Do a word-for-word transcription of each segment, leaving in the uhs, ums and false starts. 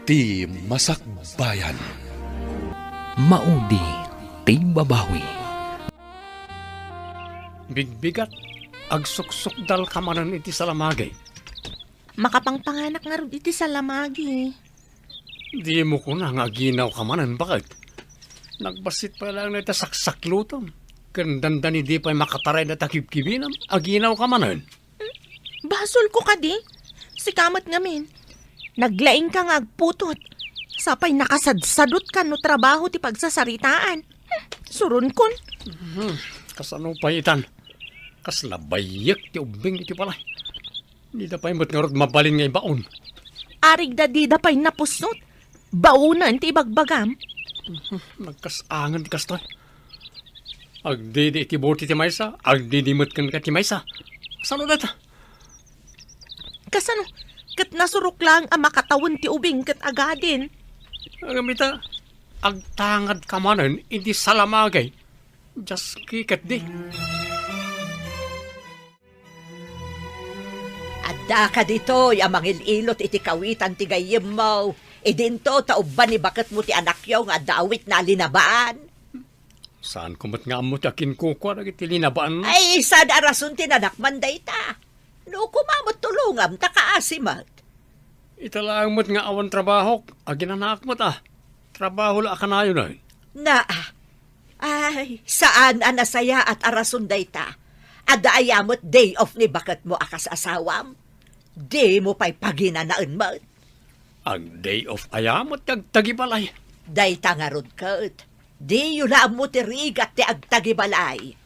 Ti Masakbayan. Maudi ti babawi. Bigbigat, agsuksukdalka manen iti salamagi. Makapangpanganak ngarud iti salamagi. Dimo kuna nga aginawka manen, baket? Nagbassit pay laeng dayta saksaklutem. Ken dandani di pay makataray dayta kibkibinam, aginawka manen. Basolko kadi? Sika met ngamin. Naglaingka nga agputot. Sapay nakasadsadutka no trabaho ti pagsasaritaan. Hmm, suronkon. Mhm. Kasano pay itan? Kasla bayyek ti ubbing iti balay. Dida pay met ngarud mabalin nga ibaon. Arigda dida pay napussot. Baonen ti ibagbagam. Mhm. Nagkas-angen ti kastoy. Agdidi iti bote ti maysa, agdidi met kenka ti maysa. Kasano dayta? Kasano? Ket nasurok laeng a makatawen ti ubing ket agadin. Ngem ita, agtangadka manen iti salamagi. Diaski ketdi. Addaka ditoy a mangil-ilot iti kawitan ti gayyemmo. Idinto ta ubban ni baketmo ti anakyo nga adda awitna a linabaan. Saanko met nga ammo ti akinkukua dagiti linabaanna. Ay, saan a rason ti nanakman dayta? No koma met tulongam ta kaasi met. Ita laeng met nga awan trabahok, aginanaak met a. Trabaho la a kanayon, ay. Na, ay, saan a nasayaat a rason dayta. Adda aya met day off ni baketmo a kas asawam? Dimo pay paginanaen met. Ag-day off aya met ti agtagibalay. Dayta ngarud ket, diyo la ammo ti rigat ti agtagibalay.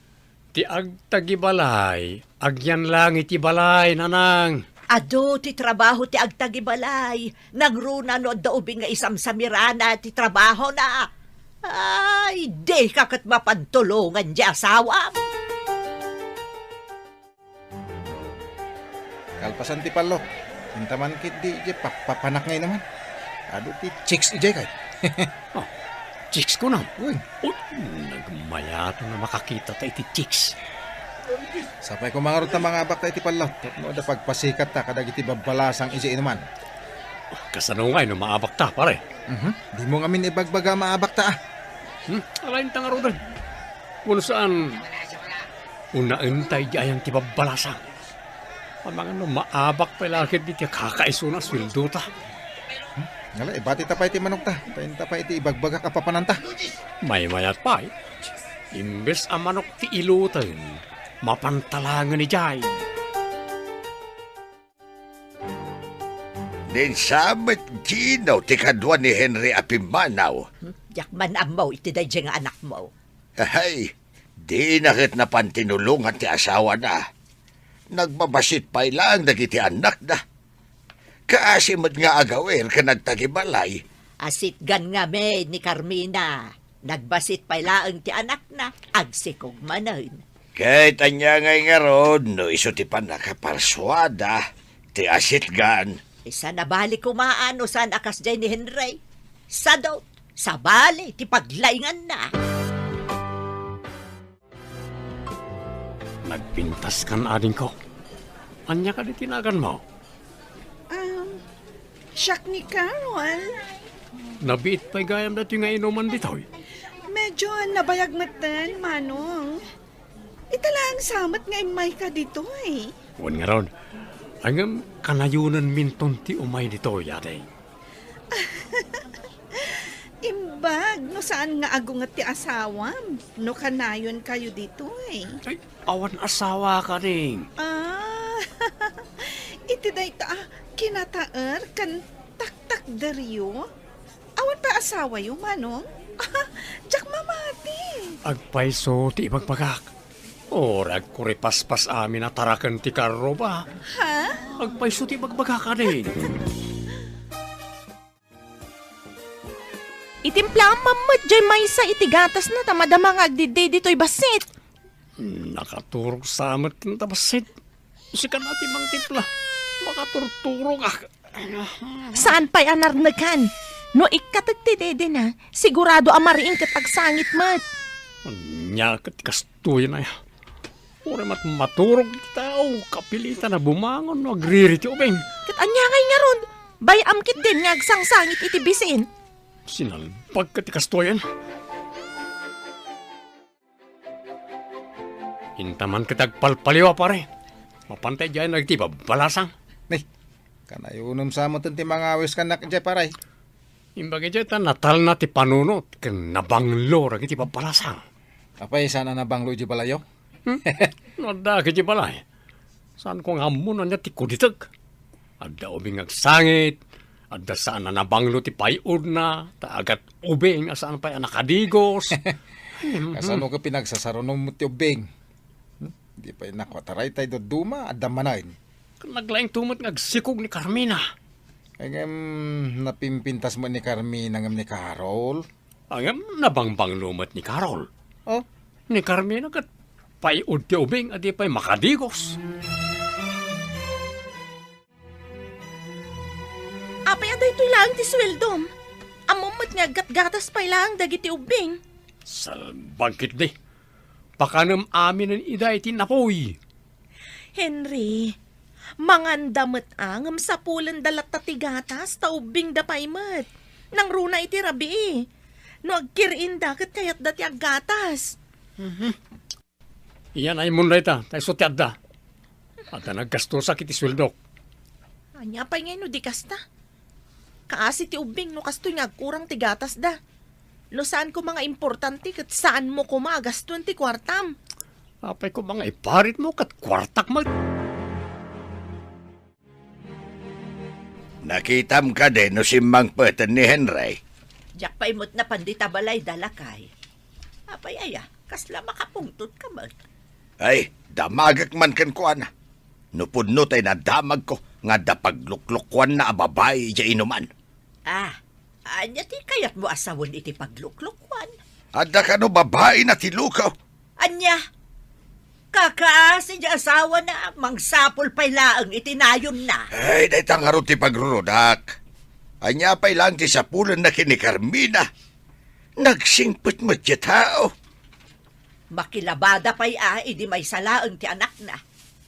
Ti agtagibalay, agyan lang iti balay, nanang. Adu ti trabaho ti agtagibalay, nangruna no adda ubing nga isamsamirana ti trabahona. Ay, dika ket mapantulongan ti asawam. Kalpasan ti pallot, inta man ketdi idiay papapanak nga inuman. Adu ti chicks idiay kay. Ah, chicks kunam? Wen. Oh, nagmayaten a makakitata iti chicks. Sapay koma ngarud ta mangabakta iti pallot tapno adda pagpasikatta kadagiti babbalasang idiay inuman. Kasano ngay no maabakta, pare? Mhm. Dimo ngamin ibagbaga a maabakta, a. Hmm, alaynta ngaruden. Wenno saan, unaenta idiay ayan ti babbalasang. Amangan no maabak pay la ketdi ti kakaisuna a sueldota. Hmm? Ngala, ibatita pay ti manokta. Ta inta pay ti ibagbagak a papananta. Maymayat pay. Imbes a manok ti iloten, mapantalangen idiay. Diay sa met, Gino, ti kadua ni Henry a pimmanaw. Hmm? Diak man ammo iti daydiay nga anakmo. Ay, dina ket napan tinulongan ti asawana. Nagbabassit pay laeng dagiti annakda. Kaasi met nga agawir ken agtagibalay. Asitgan ngamin ni Carmina. Nagbasit pay laeng ti anakna, agsikog manen. Ket ania ngay ngarud no isu ti pannakaparsuada ti asitgan? Saan a bali koma no saan a kasdiay ni Henry. Sadot, sabali ti paglainganna. Nagpintaskan, adingko. Ania kadi ti naganmo? Um, siak ni Carol. Nabiit pay gayam datoy nga inuman ditoy. Medyo nabayag metten, Manong. Ita laeng sa met nga immayka ditoy. Wen ngarud, ngem kanayonenminton ti umay ditoy, ading. Imbag no saan nga agunget ti asawam no kanayonkayo ditoy. Ay, awan asawak, ading. Ah, iti dayta a kinataer ken taktakderyo? Awan pay asawayo, Manong? Diak mamati. Agpayso ti ibagbagak. Uray agkuripaspas amin a taraken ti karro ba? Ha? Agpayso ti ibagbagak, ading. Itimplam met diay maysa iti gatasna ta madama nga agdiddey ditoy bassit. Nakaturog sa met ken ta bassit. Sika ti mangtimpla. Makaturturogak. Saan pay a narnekan. No ikkatek ti dedena, sigurado a mariing ket agsangit met. Ania ket kastoyen aya? Uray met maturog ti tao, kapilitan a bumangon no agriri ti ubing. Ket ania ngay ngarud? Bay-am ketdin nga agsangsangit iti bisin. Sinalbag ket ti kastoyen. Inta man ket agpalpaliw a, pare. Mapantay diay nagiti babbalasang. Ni, kanayonem sa met ti mangawis kanak diay, pare. Imbag idiay ta natalna ti panunot ken nabanglo dagiti babbalasang. Apay, saan a nabanglo idiay balayo? Hmm? No adda ket idiay balay. Saanko nga ammo no ania ti kuditek. Adda ubing nga agsangit, adda saan a nabanglo ti pay-odna, ta agat ubing a saan pay a nakadigos. Hmm, hmm. Kasano ka pinagsasarunom ti ubing? Hmm? Di pay nakuataray tay dadduma, adda manen. Naglaing tumet nga agsikog ni Carmina. Ngem, napimpintas met ni Carmina ngem ni Carol? Ngem, nabangbanglo met ni Carol. Oh? Ni Carmina ket pay-od ti ubing a di pay makadigos. Apay a daytoy laeng ti sueldom? Ammom met nga aggatgatas pay laeng dagiti ubing. Salbag ketdi. Pakanem aminen ida iti napuy. Henry, manganda met a, ngem sapulenda latta ti gatas, ta ubbingda pay met. Nangruna iti rabii. No agkiriinda, ket kayatda ti aggatas. Mhm. Iyan ay mun dayta, ta isu ti adda. Adda naggastosak iti sueldok. Ania pay ngay no di kasta? Kaasi ti ubbing no kastoy nga agkurang ti gatasda. No saan koma nga importante ket saanmo koma a gastoen ti kuartam. Apay koma nga iparitmo ket kuartak met. Nakitam kadi no simmangpeten ni Henry? Diak pay met napan dita balayda, lakay. Apay aya, kasla makapungtot ka met? Ay, damagek man kenkuana. No pudno tay nadamagko nga adda pagluklokuanna a babai idiay inuman. Ah, ania ti kayatmo a sawen iti pagluklokuan? Adda kano babaina ti luko? Ania? Kakaasi ti asawana, mangsapul pay laeng iti nayonna. Ay, dayta ngarud ti pagrurudak. Ania pay laeng ti sapulenna ken ni Carmina? Nagsingpet met ti tao. Makilabada pay a idi maysa laeng ti anakna.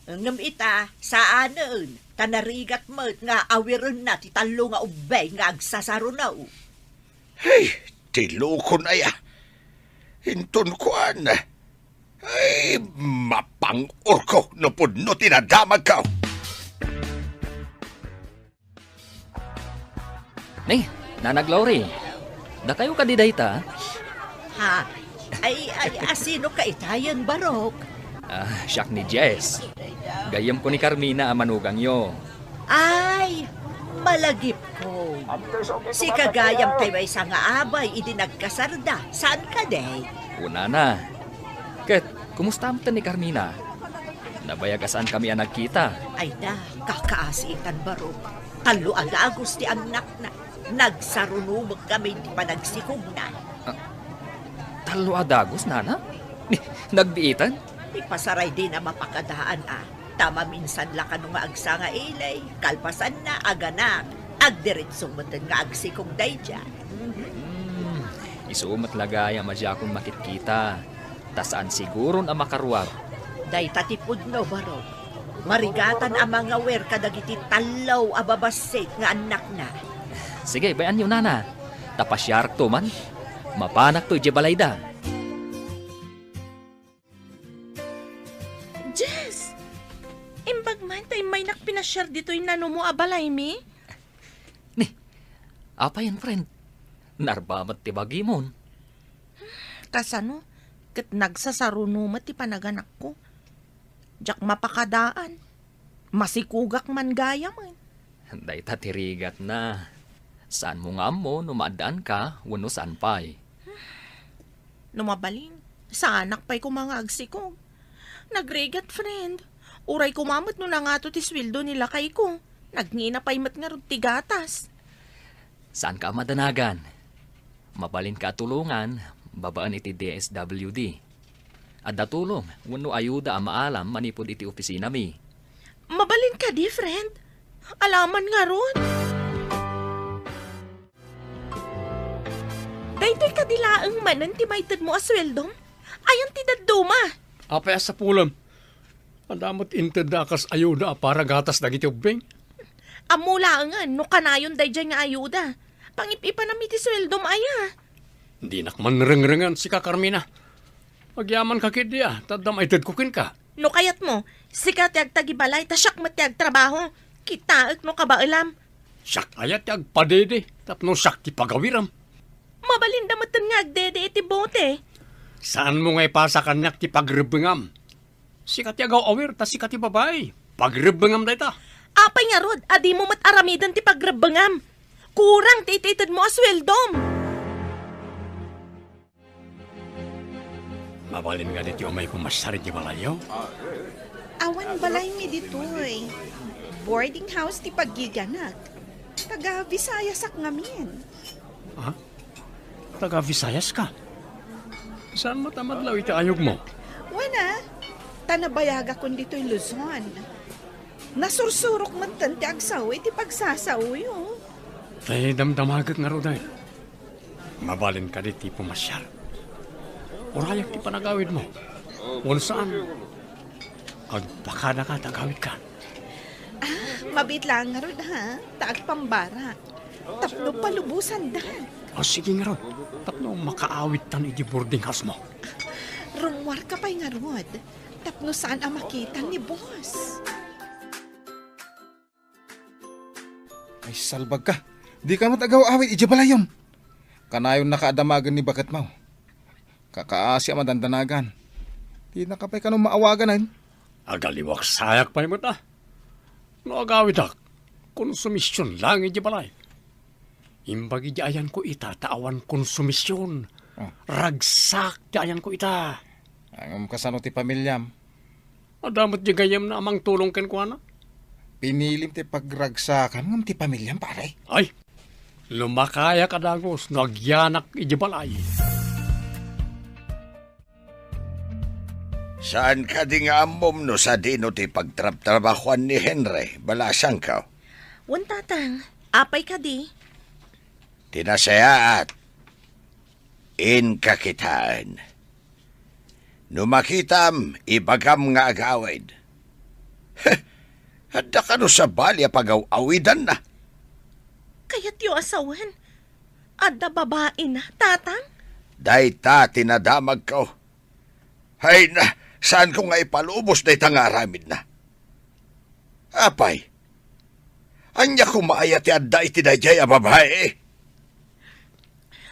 Ngem ita, saanen, ta narigat met nga awirenna ti tallo nga ubbing nga agsasaruno. Hey, ti lukon aya. Inton kuan. Ay, mapang-urko no pudno ti nadamagko. Ni, Nana Glory, dakayo kadi dayta? Ha? Ay, ay, asino ka itayen, Barok? Ah, siak ni Jess. Gayyemko ni Carmina a manugangyo. Ay, malagipko. Sika gayam tay maysa nga abay idi nagkasarda. Saan kadi? Unana. Ket, kumusta met ni Carmina? Nabayag a saankami a nagkita. Ay da, kakaasitan, Barok. Tallo a dagos ti annakna. Nagsarunomekkami iti panagsikogna. Ah, tallo a dagos, Nana? Nagbiitan? Ipasaray dina mapakadaan a. Ta maminsan la kano nga agsanga ili, kalpasanna, aganak, agdiretso metten nga agsikog daydiay. Hmm, isu met la gayam a diakon makitkita, ta saan siguron a makaruar. Dayta ti pudno, Barok. Marigatan a mangawer kadagiti tallo a babassit nga annakna. Sige, bay-anyo, Nana. Ta pasiarakto man. Mapanakto idiay balayda. Jess! Imbag man ta immaynak pinasiar ditoy nanumo a balaymi? Ni, apayen, friend? Narba met ti bagimon. Kasano? Ket nagsasaruno met ti panaganakko. Diak mapakadaan. Masikogak man gayamen. Dayta ti rigatna. Saanmo nga ammo no maaddaanka wenno saan pay. No mabalin, saanak pay koma nga agsikog. Nagrigat, friend. Uray koma met no nangato ti sueldo ni lakayko. Nagngina pay met ngarud ti gatas. Saanka a madanagan. Mabalinka a tulongan babaen iti D S W D. Adda tulong wenno ayuda a maalam manipud iti opisinami. Mabalin kadi, friend? Alaman ngarud? Daytoy kadi laeng manen ti maitedmo a sueldom? Ayan ti dadduma? Apay a sapulem? Adda met intedda a kas ayuda a para gatas dagiti ubbing? Ammo laengen no kanayon daydiay nga ayuda. Pangip-ipanam iti sueldom aya. Dinak man rengrengen, sika, Carmina. Agyamanka ketdi a, ta adda maitedko kenka. No kayatmo, sika ti agtagibalay ta siak met ti agtrabaho. Kitaek no kabaelam. Siak aya ti agpadede tapno siak ti pagawiram? Mabalinda metten nga agdede iti bote. Saanmo nga ipasa kaniak ti pagrebbengam? Sika ti agaw-awir ta sika ti babai. Pagrebbengam dayta. Apay ngarud a dimo met aramiden ti pagrebbengam? Kurang ti ititedmo a sueldom. Mabalin nga ditoy umay pumasyar iti balayyo? Awan balaymi ditoy. Boarding house ti paggiganak. Taga Visayasak ngamin. Ha? Taga Visayas ka? Saan met a madlaw iti ayogmo? Wen a, ta nabayagakon ditoy Luzon. Nasursurok metten ti agsao iti pagsasaoyo. Tay damdamagek ngarud ay. Mabalin kadi ti pumasyar? Urayak ti panagawidmo. Wen saan, agpakadaka ta agawidkan. Ah, mabiit laeng ngarud, ha? Ta agpambarak. Tapno palubosandak. O, sige ngarud. Tapno makaawidtan iti boarding house mo. Rummuarka pay ngarud. Tapno saan a makita ni boss. Ay, salbagka. Dika met agaw-awid idiay balayom. Kanayonnaka a damagen ni baketmo. Kakaasi a madandanagan. Dinaka pay kano maawaganen. Agaliwak sayak pay met a. No agawidak, konsumision laeng idiay balay. Imbag idiay ayanko ita ta awan konsumision. Ah. Ragsak ti ayanko ita. Ngem kasano ti pamiliam? Adda met di gayyemna a mangtulong kenkuana. Pinilim ti pagragsakam ngem ti pamiliam, pare. Ay, lumakayak a dagus no agyanak idiay balay. Saan kadi nga ammom no sadino ti pagtrabtrabahoan ni Henry, balasangko? Wen, Tatang. Apay kadi? Ti nasayaat, inka kitaen. No makitam, ibagam nga agawid. Heh, adda kano sabali a pagaw-awidanna? Kayatyo a sawen, adda babaina, Tatang? Dayta ti nadamagko. Hay na, saanko nga ipalubos dayta nga aramidna. Apay, ania koma aya ti adda iti daydiay a babai?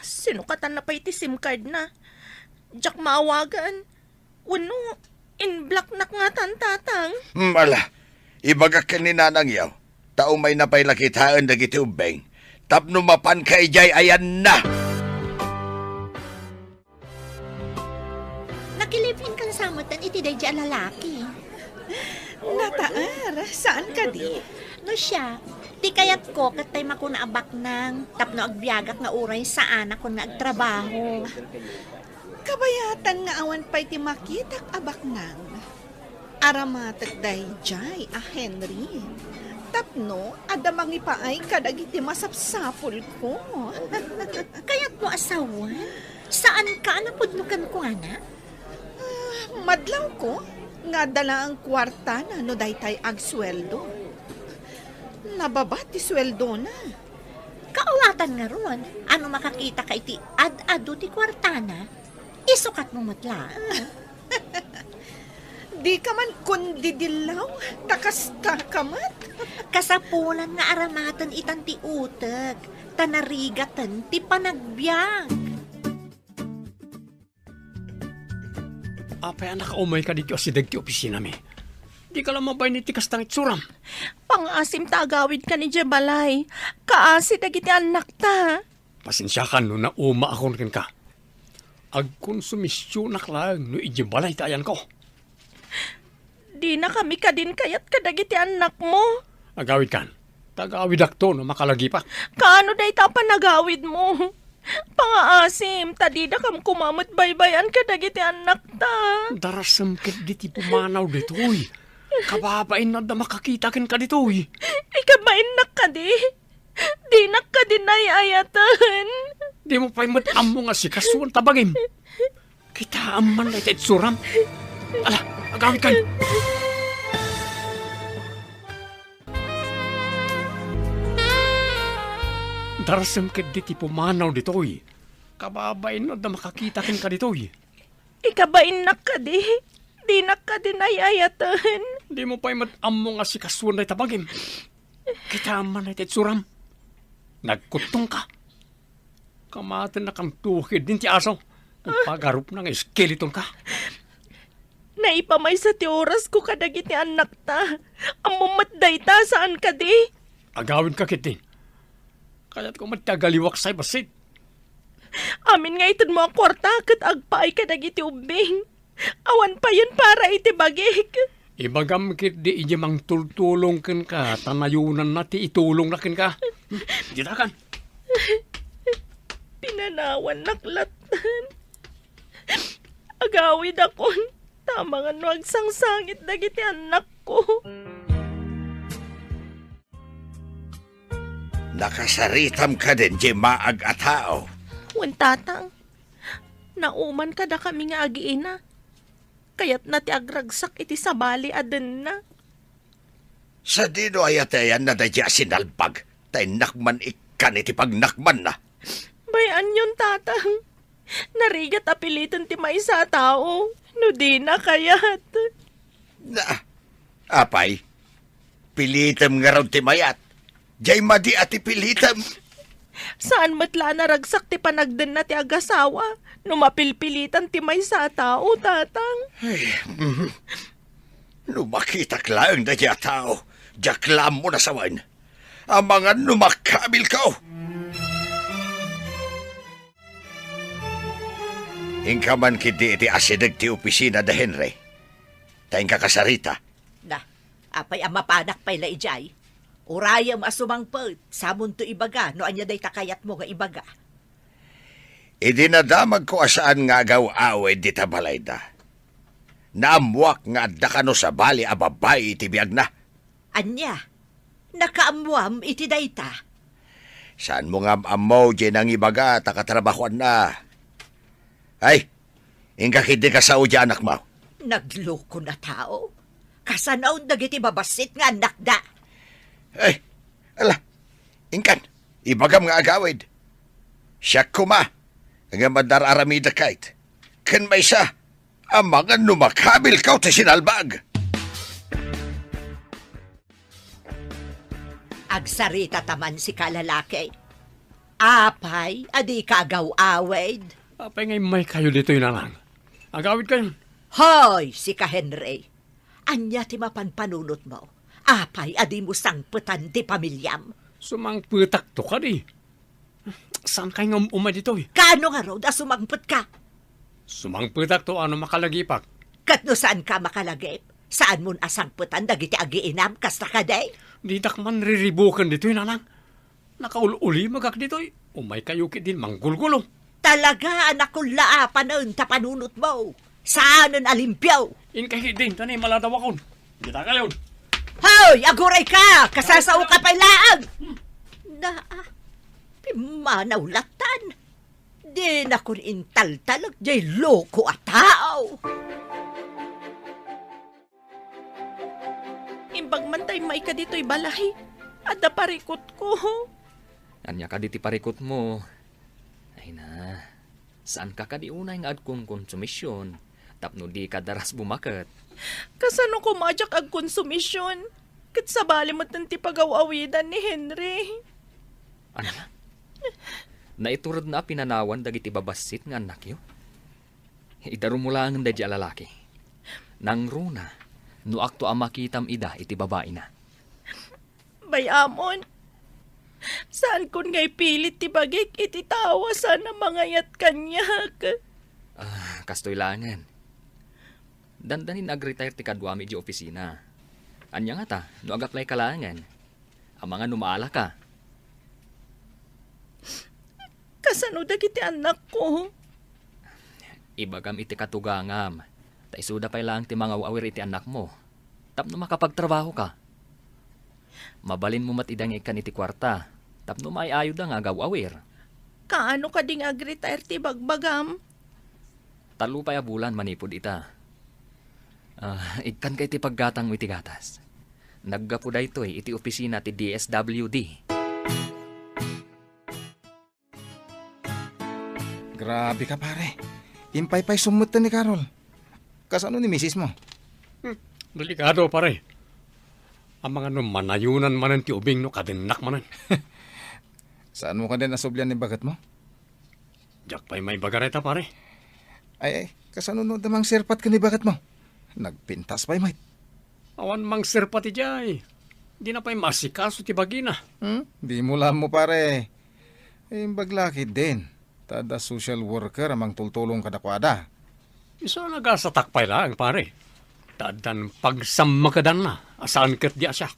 Sinukatna pay ti sim card na. Diak maawagan. Wenno, in-block-nak ngatan, Tatang. Hmm, ala, ibagak ken ni nanangyo, ta umayna pay la kitaen dagiti ubbing, tapno mapanka idiay ayanna. Naki-live-in kan sa metten iti daydiay a lalaki. Nataer, saan kadi? No siak, ti kayatko ket tay makuna a baknang tapno agbiagak nga uray saanakon nga agtrabaho. Kabayatan nga awan pay ti makitak a baknang. Aramatek daydiay a Henry. Tapno adda mangipaay kadagiti masapsapulko. Kayatmo a sawen? Saanka a napudno kenkuana? Ah, madlawko nga adda laeng kuartana no daytay agsueldo. Nababa ti sueldona. Kaawatan ngarud, a no makakitaka iti ad-adu ti kuartana, isukatmo met laeng. Dika man kundidillaw, ta kastaka met. Kasapulan nga aramaten itan ti utek, ta narigaten ti panagbiag. Apay a nakaumayka ditoy asideg ti opisinami? Dika la mabain iti kasta nga itsuram. Pangaasim ta agawidkan idiay balay. Kaasi dagiti annakta. Pasensiakan no naumaakon kenka. Agkonsumisionak laeng no idiay balay ti ayanko. Dinakami kadin kayat kadagiti annakmo. Agawidkan. Tagawidakto no makalagipak. Kaano dayta a panagawidmo? Pangaasim, ta didakam koma met baybay-an kadagiti annakta. Darasem ketdi ti pumanaw ditoy. Kababain no adda makakita kenka ditoy. Ikabainnak kadi? Dinak kadi nay-ayaten. Dimo pay met ammo nga sika, suan ta bagim. Kitaem man dayta itsuram. Ala, agawidkan. Agtarsem ketdi ti pumanaw ditoy. Kababain no adda makakita kenka ditoy. Ikabainnak kadi? Dinak kadi ay-ayaten? Dimo pay met ammo nga sikasuan dayta bagim. Kita man iti itsuram. Nagkuttongka. Kamatennakanto ketdin ti aso. Pagarupna nga iskeletonka. Naipamaysa ti orasko kadagiti annakta. Ammom met dayta, saan kadi? Agawidka ketdin. Kayatko met ti agaliwak say bassit. Amin nga itedmo a kuarta ket agpaay kadagiti ubbing. Awan payen para iti bagik. Ibagam ketdi idiay mangtultulong kenka, ta nayonanna ti itulongna kenka. Ditakan. Pinanawannak latten. Agawidakon, ta amangan no agsangsangit dagiti annakko. Nakasaritam kadin diay maag a tao? Wen, Tatang. Nauman kadakami nga agiina. Kayatna ti agragsak iti sabali a denna. Sadino aya ti ayanna daydiay a sinalbag, ta innak man ikkan iti pagnakmanna? Bay-anyon, Tatang. Narigat a piliten ti maysa a tao no dina kayat. Na, apay, pilitem ngarud ti mayat. Diay madi a ti pilitem. Saan met la a naragsak ti panagdenna ti agasawa no mapilpilitan ti maysa a tao, Tatang. Ay, mhm. No makitak laeng daydiay a tao, diak la ammo nasawen. Amangan no makabilko. Inka man ketdi iti asideg ti opisina da Henry. Ta inka kasarita. Na, apay a mapanak pay la idiay? Urayem a sumangpet, samonto ibaga no ania dayta kayatmo nga ibaga. Idi nadamagko a saan nga agaw-awid dita balayda, naammoak nga adda kano sabali a babbai iti biagna. Ania? Nakaammoam iti dayta? Saanmo nga am-ammo diay nangibaga ta katrabahoanna. Ay, inka ketdi kasao diay anakmo. Nagloko a tao. Kasano dagiti babassit nga annakda? Ay, ala, inkan, ibagam nga agawid. Siak koma, nga madar-aramidek kayt. Ken maysa, amangan no makabilko ti sinalbag. Agsarita ta man sika, lalaki. Apay a dika agaw-awid? Apay nga immaykayo ditoy, Nanang? Agawidkayon. Hoy, sika, Henry. Ania ti mapanpanunotmo? Apay a dimo sangpetan ti pamiliam? Sumangpetakto kadi. Saankay nga um-, umay ditoy? Kaano ngarud a sumangpetka? Sumangpetakto a no makalagipak. Ket no saanka a makalagip, saanmon a sangpetan dagiti agiinam kasta kadi? Ditak man riribuken ditoy, Nanang. Nakaul-ulimegak ditoy. Umaykayo ketdin manggulgulo. Talaga a nakullaapanen ta panunotmo. Saanen a limpio. Inka ketdin, ta ni maladawakon. Kita kayon. Hoy, agurayka! Kasasaoka pay laeng! Naa, pimmanaw lattan. Dinakon intaltalek diay loko a tao. Imbag man ta immayka ditoy balay, adda parikutko. Ania kadi ti parikutmo? Ay na, saanka kadi unay nga agkonkonsumision tapno dika daras bumaket? Kasano koma a diak agkonsumision? Ket sabali met ti pagaw-awidan ni Henry. Ano? Naituredna a pinanawan dagiti babassit nga annakyo? Idarumo laengen daydiay a lalaki. Nangruna, no akto a makitam ida iti babaina. Bay-amon, saankon nga ipilit ti bagik iti tao a saan a mangayat kaniak. Ah, kastoy laengen. Dandani nga ag-retire ti kaduami idiay opisina. Ania ngata, no ag-apply ka laengen? Amangan no maalaka. Kasano dagiti annakko? Ibagam iti katugangam, ta isuda pay laeng ti mangaw-awir iti annakmo, tapno makapagtrabahoka. Mabalinmo met ida nga ikkan iti kuarta, tapno maay-ayoda nga agaw-awir. Kaano kadi nga ag-retire ti bagbagam? Tallo pay a bulan manipud ita. Ah, ikkanka iti paggatangmo iti gatas. Naggapu daytoy iti opisina ti D S W D. Grabe ka, pare. Impaypaysom metten ni Carol. Kasano ni misis mo? Hmm, delikado, pare. Amangan no manayonan manen ti ubing no kadennak manen. Saan mo kadin asublian ni baket mo? Diak pay maibaga reta, pare. Ay, ay, kasano no adda mangsirpat ken ni baket mo? Nagpintas pay met. Awan mangsirpat idiay. Dina pay maasikaso ti bagina. Hmm? Di mo lam mo, pare. Imbag la ketdin. Ta adda social worker a mangtultulong kadakuada. Isu a nagasatak pay laeng, pare. Ta addan pagsammakedanna a saan ketdi a siak.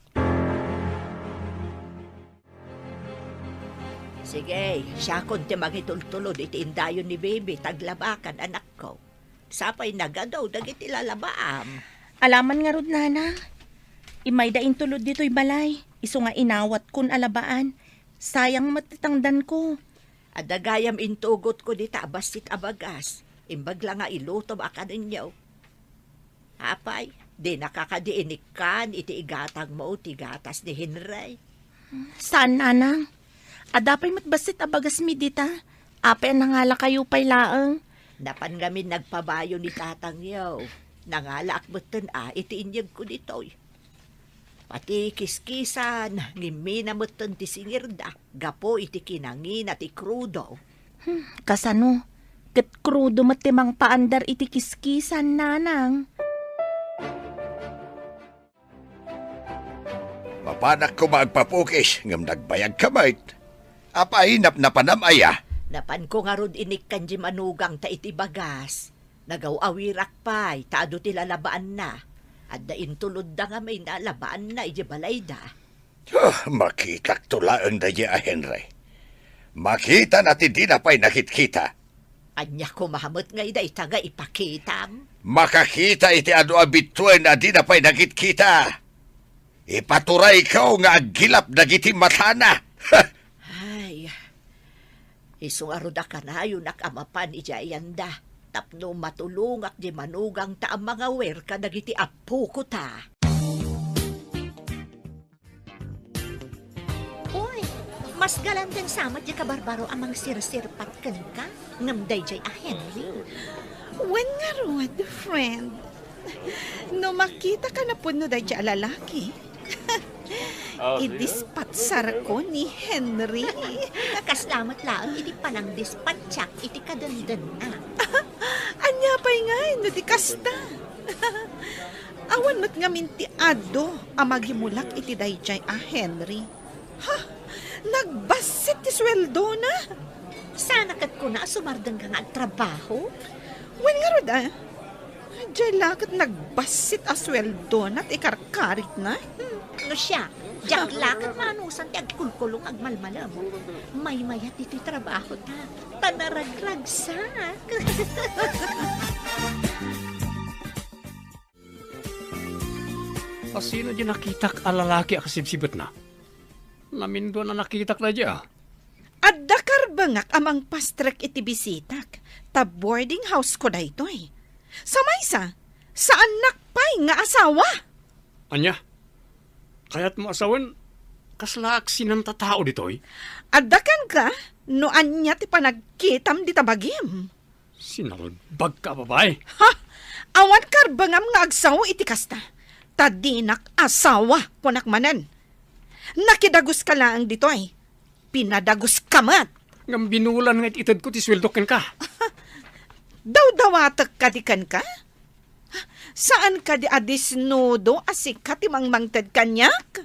Sige, siakon ti mangitultulod iti indayon ni Baby, ta aglabakan, anakko. Sapay nagadu dagiti lalabaam. Alaman ngarud, Nanang. Immayda intulod ditoy balay. Isu nga inawatkon a labaan. Sayang met ti tangdanko. Adda gayam intugotko dita a bassit a bagas. Imbag la nga ilutom a kanenyo. Apay, dinaka kadi inikkan iti igatangmo ti gatas ni Henry? Saan, Nanang. Adda pay met bassit a bagasmi dita. Apay a nangalakayo pay laeng? Napan ngamin nagpabayo ni tatangyo. Nangalaak metten a iti inyegko ditoy. Pati kiskisan, ngimmina metten ti singirda, gapu iti kinangina ti krudo. Hmm, kasano? Ket krudo met ti mangpaandar iti kiskisan, Nanang. Mapanak koma agpapukis, ngem nagbayag ka met. Apay, napnapanam aya? Napanko ngarud inikkan di manugangta iti bagas. Nagaw-awirak pay, ta adu ti lalabaanna. Adda intulodda ngamin a labaanna iti balayda. Huh, makitakto laeng daydi a Henry. Makitana ti dina pay nakitkita. Ania koma met ngay dayta nga ipakitam? Makakita iti adu a bituen a dina pay nakitkita. Ipaturayko nga aggilap dagiti matana. Ay, isu ngarud a kanayonak a mapan idiay ayanda tapno matulongak di manugangta a mangawer kadagiti appokota. Uy, mas galanten sa met di kabarbaro a mangsirsirpat kenka, ngem daydiay a Henry. Wen ngarud, friend. No makitaka napudno daydiay a lalaki, Oh, sige. Idispatsarko ni Henry. Kasla met laeng iti panangdispatsak iti kadendenna. Ania pay ngay no di kasta? Awan met ngamin ti adu a magimulak iti daydiay a Henry. Ha? Nagbassit ti sueldona? Sana ket kuna a sumardengka nga agtrabaho? Wen ngarud, a. Diay la ket nagbassit a sueldona ti karkaritna. Hmm, no siak, diak la ket maanusan ti agkulkulong agmalmalem. Maymayat ditoy trabahota, ta naragragsak. Asino di nakitak a lalaki a kasibsibetna? Naminduan a nakitak daydi a. Adda karbengak a mangpastrek iti bisitak, ta boarding house ko daytoy. Sa maysa, saannak pay nga asawa. Ania? Kayatmo a sawen, kaslaak sinantatao ditoy? Adda kenka no ania ti panagkitam dita bagim. Sinalbagka a babai. Ha? Awan karbengam nga agsao iti kasta. Ta dinak asawa, kunak manen. Nakidaguska laeng ditoy. Pinadaguska met. Ngem binulan nga it-itedko ti sueldo kenka. Dawdawatek kadi kenka? Saan kadi a disnudo a sika ti mangmangted kaniak?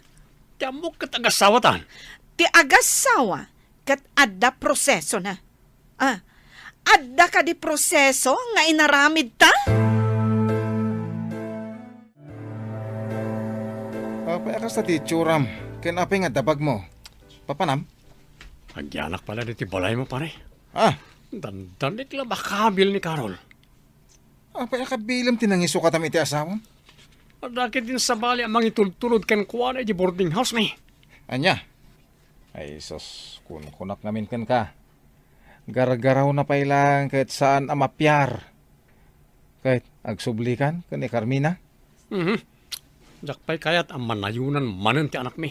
Ti ammok ket agasawatan. Ti agasawa ket adda prosesona. Ah, adda kadi proseso nga inaramidta? Apay a kasta ti itsuram, ken apay nga dabagmo? Papanam? Agyanak pala diti balaymo, pare. Ah! Dandanik la makabil ni Carol. Apay a kabilem ti nangisukatam iti asawam? Adda ketdin sabali a mangitultulod kenkuana iti boarding house mi. Ania? Ay, sus, kunkunak ngamin kenka. Gargarawna pay laeng ket saan a mapiar. Ket agsublikan ken ni Carmina? Mhm. Diak pay kayat a manayonan manen ti anakmi.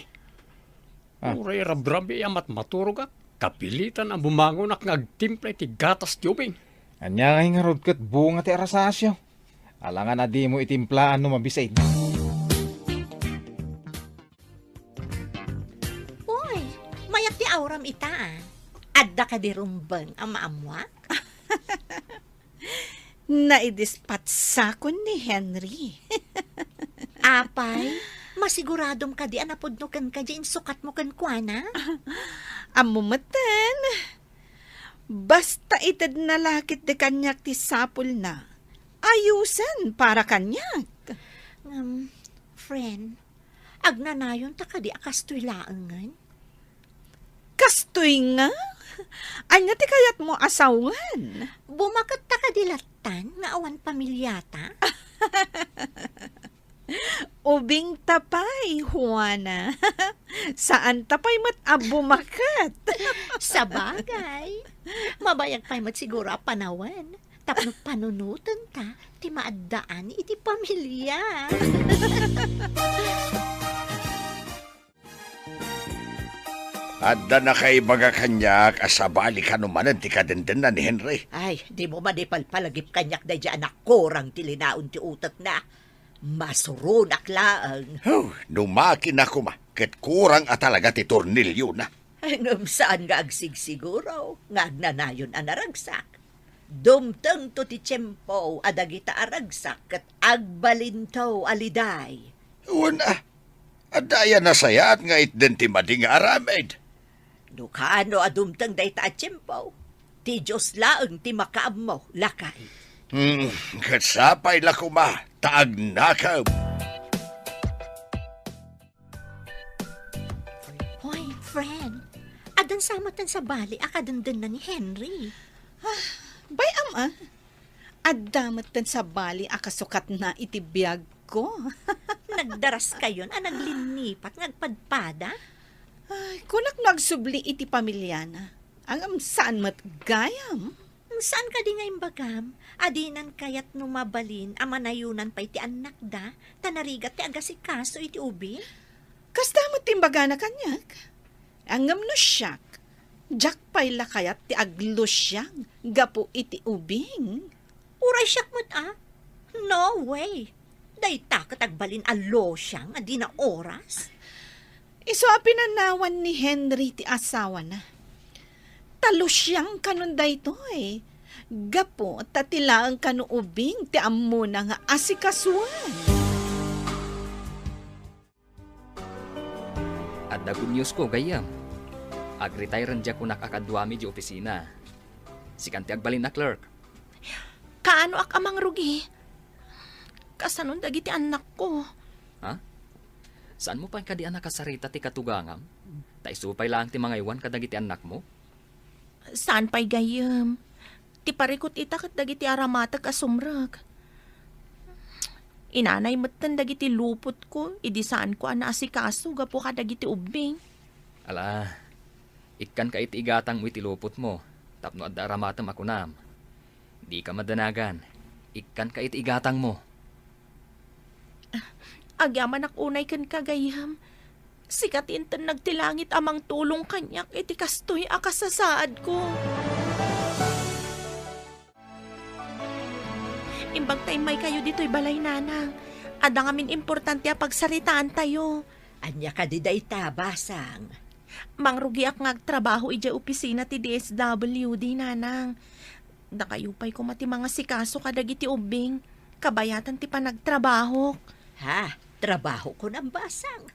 Ah. Uray rabrabii a matmaturogak, Kapilitan a bumangonak nga agtimpla iti gatas ti ubing. Ania ngay ngarud ket bunga ti arasasyo? Alangan a dimo itimplaan no mabisin. Uy, mayat ti auram ita, ah. Adda kadi rumbeng a maammuak? Naidispatsak ni Henry. Apay, masiguradom kadi a napudno kenka diay insukatmo kenkuana? Ammo metten. Basta itedna la ketdi kaniak ti sapulna, ayusen para kaniak. Ngem, friend, agnanayonta kadi a kastoy laengen? Kastoy nga? Ania ti kayatmo a sawen? Bumaketta kadi lattan nga awan pamiliata? Ubingta pay, Juana. Saanta pay met a bumaket. Sabagay, mabayag pay met siguro a panawen tapno panunotenta ti maaddaan iti pamilia. Adda nakaibaga kaniak a sabali kano manen ti kadendenna ni Henry. Ay, dimo man ipalpalagip kaniak daydiay a nakurang ti linaon ti utekna. Masuronak laeng. Huh, no makina koma, ket kurang a talaga ti torniliona. Ay, ngem saan nga agsigsiguro nga agnanayon a naragsak. Dumtengto ti tiempo a dagita a ragsak ket agbalinto a liday. Wen a, adda aya nasayaat nga itden ti madi nga aramid? No kaano a dumteng dayta a tiempo, ti Dios laeng ti makaammo, lakay. Hmm, ket sapay la koma ta agnakem. Hoy, friend, addan sa met ti sabali a kadendenna ni Henry. Ah, bay-am, ah. Adda met ti sabali a kasukatna iti biagko. Nagdaraskayon a naglinnipat nga agpadpada? Ay, kunak no agsubli iti pamiliana. Ngem saan met gayam. Saan kadi nga imbagam a dinan kayat no mabalin a manayonan pay ti annakda, ta narigat ti agasikaso iti ubing? Kasta met ti imbagana kaniak. Ngem no siak, diak pay la kayat ti aglusiang gapu iti ubing. Uray siak met a? No way! Dayta ket agbalin a lusiang a dina oras. Isu a pinanawan ni Henry ti asawana. Ta lusiang kanon daytoy. Gapu ta ti laeng kano ubing ti ammona nga asikasuan. Adda good news ko, gayyem. Agretire diay kunak a kaduami di opisina. Sikan ti agbalin a clerk. Kaanoak a mangrugi? Kasanon dagiti annakko? Ha? Saanmo pay kadi a nakasarita ti katugangam? Ta isu pay laeng ti mangaywan kadagiti annakmo? Saan pay gayyem? Ti parikut ita ket dagiti aramatek a sumrek. Inanay metten dagiti lupotko idi saanko a naasikaso gapu kadagiti ubbing. Ala, ikkanka iti igatangmo iti lupotmo tapno adda aramatem a kunam. Dika madanagan. Ikkanka iti igatangmo. Agyamanak unay kenka, gayyem. Sika ti intennag ti langit a mangtulong kaniak iti kastoy a kasasaadko. Imbag ta immaykayo ditoy balay, nanang. Adda ngamin importante a pagsaritaantayo. Ania kadi dayta, basang? Mangrugiak nga agtrabaho idiay opisina ti D S W D, nanang. Dakayo pay koma ti mangasikaso kadagiti ubbing, kabayatan ti panagtrabahok. Ha? Trabaho kunam, basang?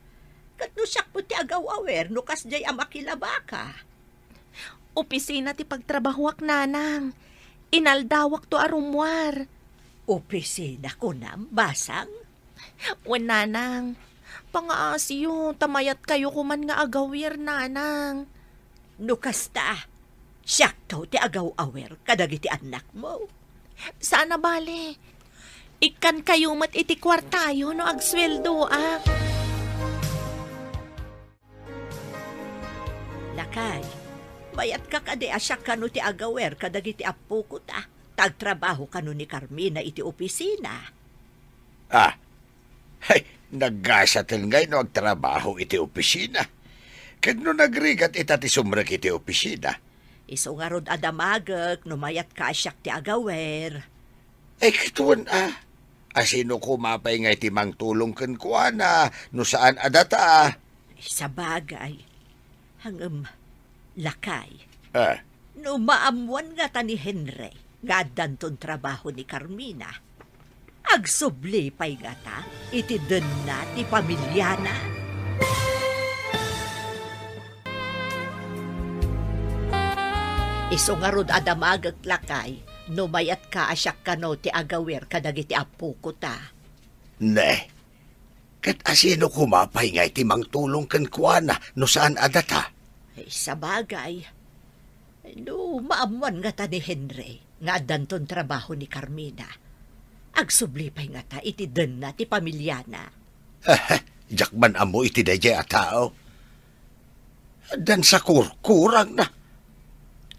Ket no siak met ti agaw-awer no kasdiay a makilabaka? Opisina ti pagtrabahoak, nanang. Inaldawakto a rummuar. Opisina kunam, basang? Wen, nanang. Pangaasiyo, ta mayatkayo koman nga agawer, nanang. No kasta, siakto ti agaw-awer kadagiti annakmo. Saan a bale. Ikkankayo met iti kuartayo no agsueldoak. Lakay, mayatka kadi a siak kano ti agawer kadagiti appokota, ta agtrabaho kano ni Carmina iti opisina? Ah, hay, nagasaten ngay no agtrabaho iti opisina. Ket no nagrigat ita ti sumrek iti opisina? Isu ngarud a damagek no mayatka a siak ti agawer. Ay, ket wen a. Asino koma pay ngay ti mangtulong kenkuana no saan a data? Sabagay. Ngem, lakay. Ah. No maammuan ngata ni Henry nga addanton trabaho ni Carmina, agsubli pay ngata iti denna ti pamiliana. Isu ngarud a damagek, lakay, no mayatka a siak kano ti agawer kadagiti appoko ta. Ne, ket asino koma pay ngay ti mangtulong kenkuana no saan a data? Ay, sabagay. No maammuan ngata ni Henry nga addanton trabaho ni Carmina, agsubli pay ngata iti denna ti pamiliana. Diak man ammo iti daydiay a tao. Addan sakurkurangna.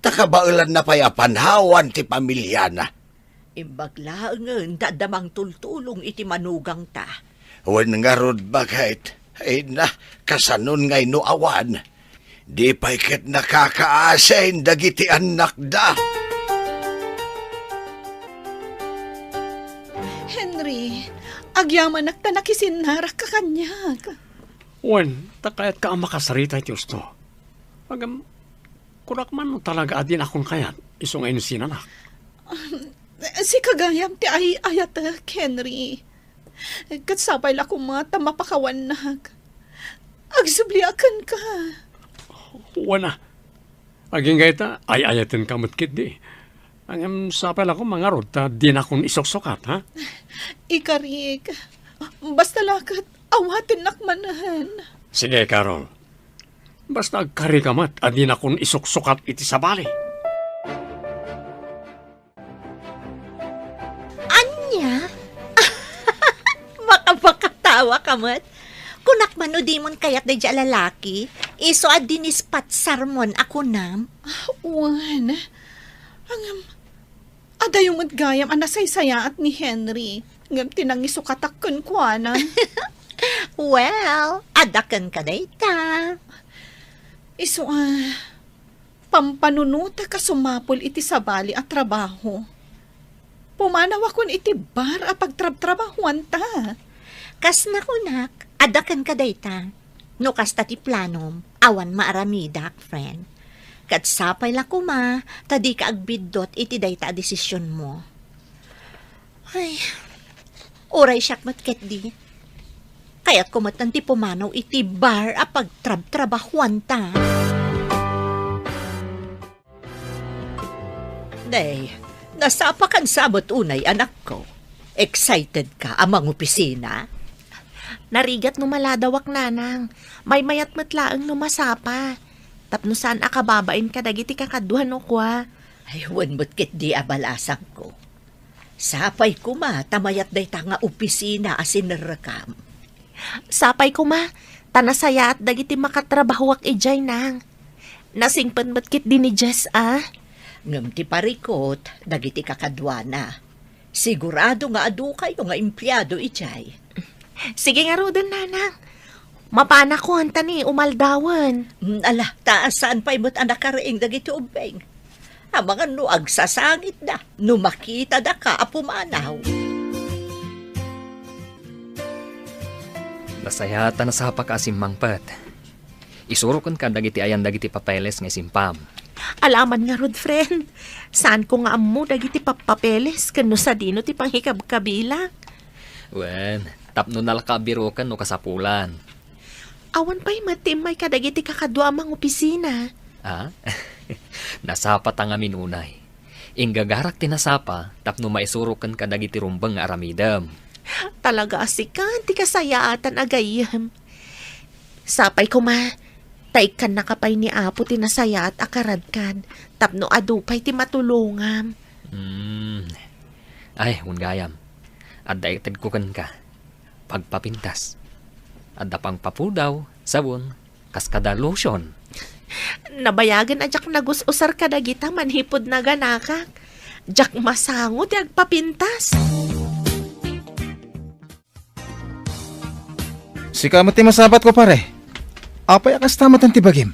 Ta kabaelanna pay a panawan ti pamiliana. Imbag laengen ta adda mangtultulong iti manugangta. Wen ngarud, baket, ay na, kasanon ngay no awan? Di pay ket nakakaasin dagiti annakda. Henry, agyamanak ta nakisinnarak ka kaniak. Wen, ta kayatka a makasarita iti husto. Ngem, kunak man no talaga a dinakon kayat, isu nga inusinanak. Um, sika gayam ti ay-ayatek, Henry. Ket sapay la koma ta mapakawannak. Agsubliak kenka. Wen a. Agingga ita, ay-ayatenka met ketdi. Ngem sapay la koma ngarud ta dinakon isuksukat, ha? Ikarik. Basta la ket awatennak manen. Sige, Carol. Basta agkarika met a dinakon isuksukat iti sabali. Ania? Makapakatawa ka met. Kunak man no dimon kayat daydiay a lalaki, isu a dinispatsarmon a kunam. Wen. Ngem, adayo met gayam a nasaysayaat ni Henry, ngem ti nangisukatak kenkuana. Well, adda kenka dayta. Isu a, pampanunotek a sumapul iti sabali a trabaho. Pumanawakon iti bar a pagtrabtrabahoanta. Kas nakunak, adda kenka dayta. No kasta ti planom, awan maaramidak, friend. Ket sapay la koma ta dika agbiddut iti dayta a desisionmo. Ay, uray siak met ketdi. Kayatko met ti pumanaw iti bar a pagtrabtrabahoanta. Nay, nasapakan sa met unay, anakko. Excited ka a mangopisina? Narigat no maladawak, nanang. Maymayat met laeng no masapa. Tapno saan a kababain kadagiti kakaduan no kua. Ay, wen met ketdi a balasangko. Sapay koma ta mayat dayta nga opisina a sinerrekam. Sapay koma ta nasayaat dagiti makatrabahoak idiay, nang. Nasingpet met ketdi ni Jess a. Ngem ti parikut dagiti kakaduana. Sigurado nga adukayo nga empleado idiay. Sige ngaruden, nanang. Mapanakon ta ni umaldawen. Mm, ala, ta saan pay met a nakariing dagiti ubbing. Amangan no agsasangitda, no makitada ka a pumanaw. Nasayaat a nasapaka a simmangpet. Isurokenka dagiti ayan dagiti papeles nga isimpam. Alaman ngarud, friend. Saanko nga ammo dagiti pappapeles ken no sadino ti pangikabkabilak. Wen, tapno nalaka a biroken no kasapulan. Awan pay met ti immay kadagiti kakadua a mangopisina. Ah? Nasapa ta ngamin unay. Inggagarak ti nasapa tapno maisuroken kadagiti rumbeng nga aramidem. Talaga a sika ti kasayaatan a gayyem. Sapay koma, ta ikkannaka pay ni Apo ti nasayaat a karadkan, tapno adu pay ti matulongam. Hmm. Ay, wen gayam. Adda itedko kenka. Pagpapintas. Adda pangpapudaw, sabon, kas kada lotion. Nabayagen a diak nagus-usar kadagita manipud naganakak. Diak masango ti agpapintas. Sika met ti masapat, kumpare. Apay a kasta met ti bagim?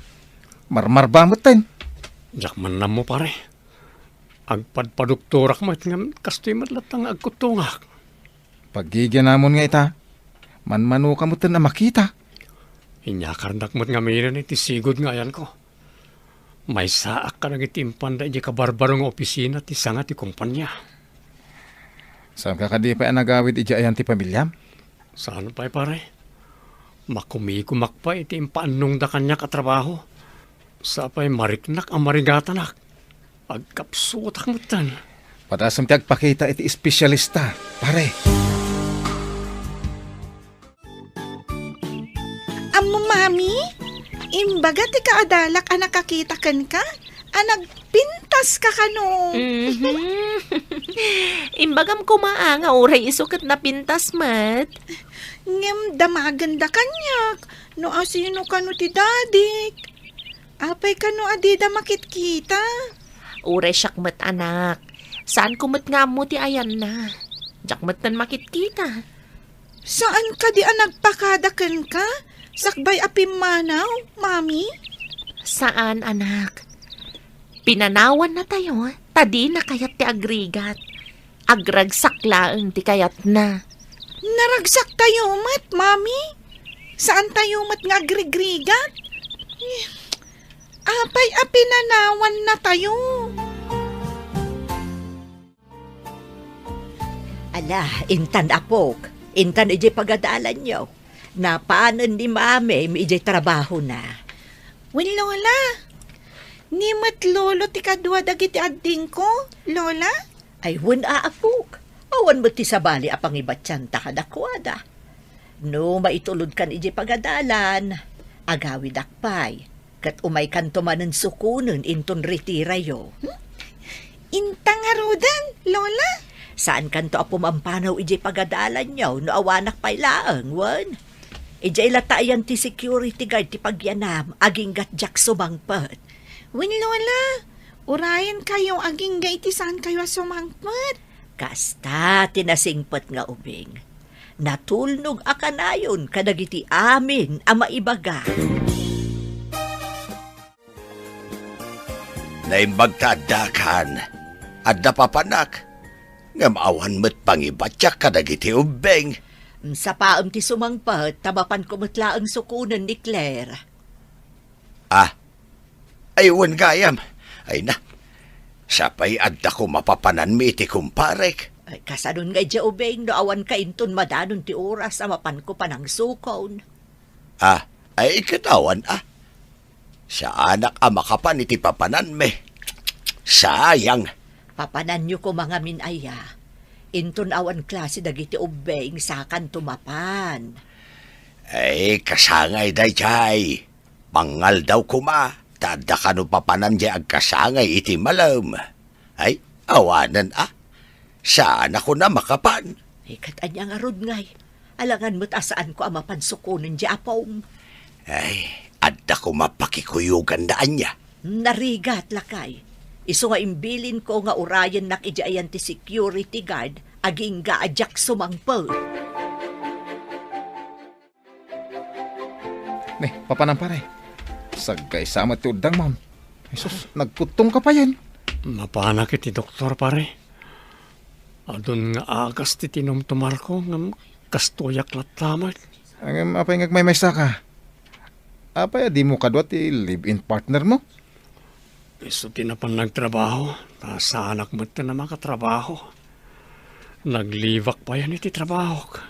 Marmarba metten. Diak man ammo, pare. Agpadpadoktorak met ngem kastoy met latta nga agkuttongak. Paggigianamon nga ita, manmanoka metten a makita. Inyakardak met ngaminen iti sigud nga ayanko. Maysaak kadagiti impanda idiay kabarbaro nga opisina ti sanga ti kompania. Saanka kadi pay a nagawid idiay ayan ti pamiliam? Saan pay, pare. Makumikumak pay iti impaannongda kaniak a trabaho. Sa pay mariknak a marigatanak. Agkapsutak metten. Padasem ti agpakita iti espesialista, pare. Ammo, Mami, imbaga ti kaadalak a nakakita kenka a nagpintas ka kano. Mhm. Imbagam koma a nga uray isu ket napintas met. Ngem damagenda kaniak no asino kano ti dadik. Apay kano a dida makitkita? Uray siak met, anak. Saanko met nga ammo ti ayanna. Diak metten makitkita. Saan kadi a nagpakada kenka sakbay a pimmanaw, Mami? Saan, anak. Pinanawannatayo ta dina kayat ti agrigat. Agragsak laeng ti kayatna. Naragsak tayo met, Mami. Saan tayo met nga agrigrigat? Eh, apay a pinanawannatayo? Ala, intan, apok. Intan idiay pagadalanyo. Napanen ni Mami idiay trabahona. Wen, Lola. Ni met Lolo ti kadua dagiti addingko, Lola? Ay, wen a, apok. Awan met ti sabali a pangibatianta kadakuada. No maitulodkan idiay pagadalan, agawidak pay. Ket umaykanto manen sukonen inton retirayo. Hmm? Inta ngaruden, Lola? Saankanto a pumampanaw idiay pagadalanyo no awanak pay laeng, wen? Idiay latta ayan ti security guard ti pagyanam, agingga't diak sumangpet. Wen, Lola, urayenkayo agingga iti saankayo a sumangpet. Kasta ti nasingpet nga ubing. Natulnog a kanayon kadagiti amin a maibaga. Naimbag ta addakan, adda papanak, ngem awan met pangibatiak kadagiti ubbing. Sapaem ti sumangpet, ta mapanko met laeng sukonen ni Claire. Ah, ay, wen gayam. Ay na, sapay adda koma papananmi iti kumparek. Ay, kasanon nga idiay ubing no awanka inton madanon ti oras a mapanko panangsukon. Ah, ay, ket awan, ah. Saanak a makapan iti papananmi. Sayang. Papananyo koma ngamin aya. Inton awan klase dagiti ubbing, sakanto mapan. Ay, kasangay daydiay. Pangaldaw koma, ta adda kano papanan diay agkasangay iti malem. Ay, awanen a. Saan a kuna makapan. Ay, ket ania ngarud ngay? Alangan met a saanko a mapan sukonen diay apom. Ay, adda koma pakikuyogan da ania. Narigat, lakay. Isu nga imbilinko nga urayennak idiay ayan ti security guard, agingga a diak sumangpet. Ne, papanan, pare. Sagkaysa met ti uddang, ma'am. Jesus, nagkuttong ka payen. Mapanak iti doktor, pare. Adun nga agas ti tinumtumarko, ngem kastoyak latta met. Ngem apay nga agmaymaysa ka? Apay a dimo kadua ti live-in partner mo? Isu ti napan nagtrabaho, ta saanak met a makatrabaho. Naglibak payen iti trabahok.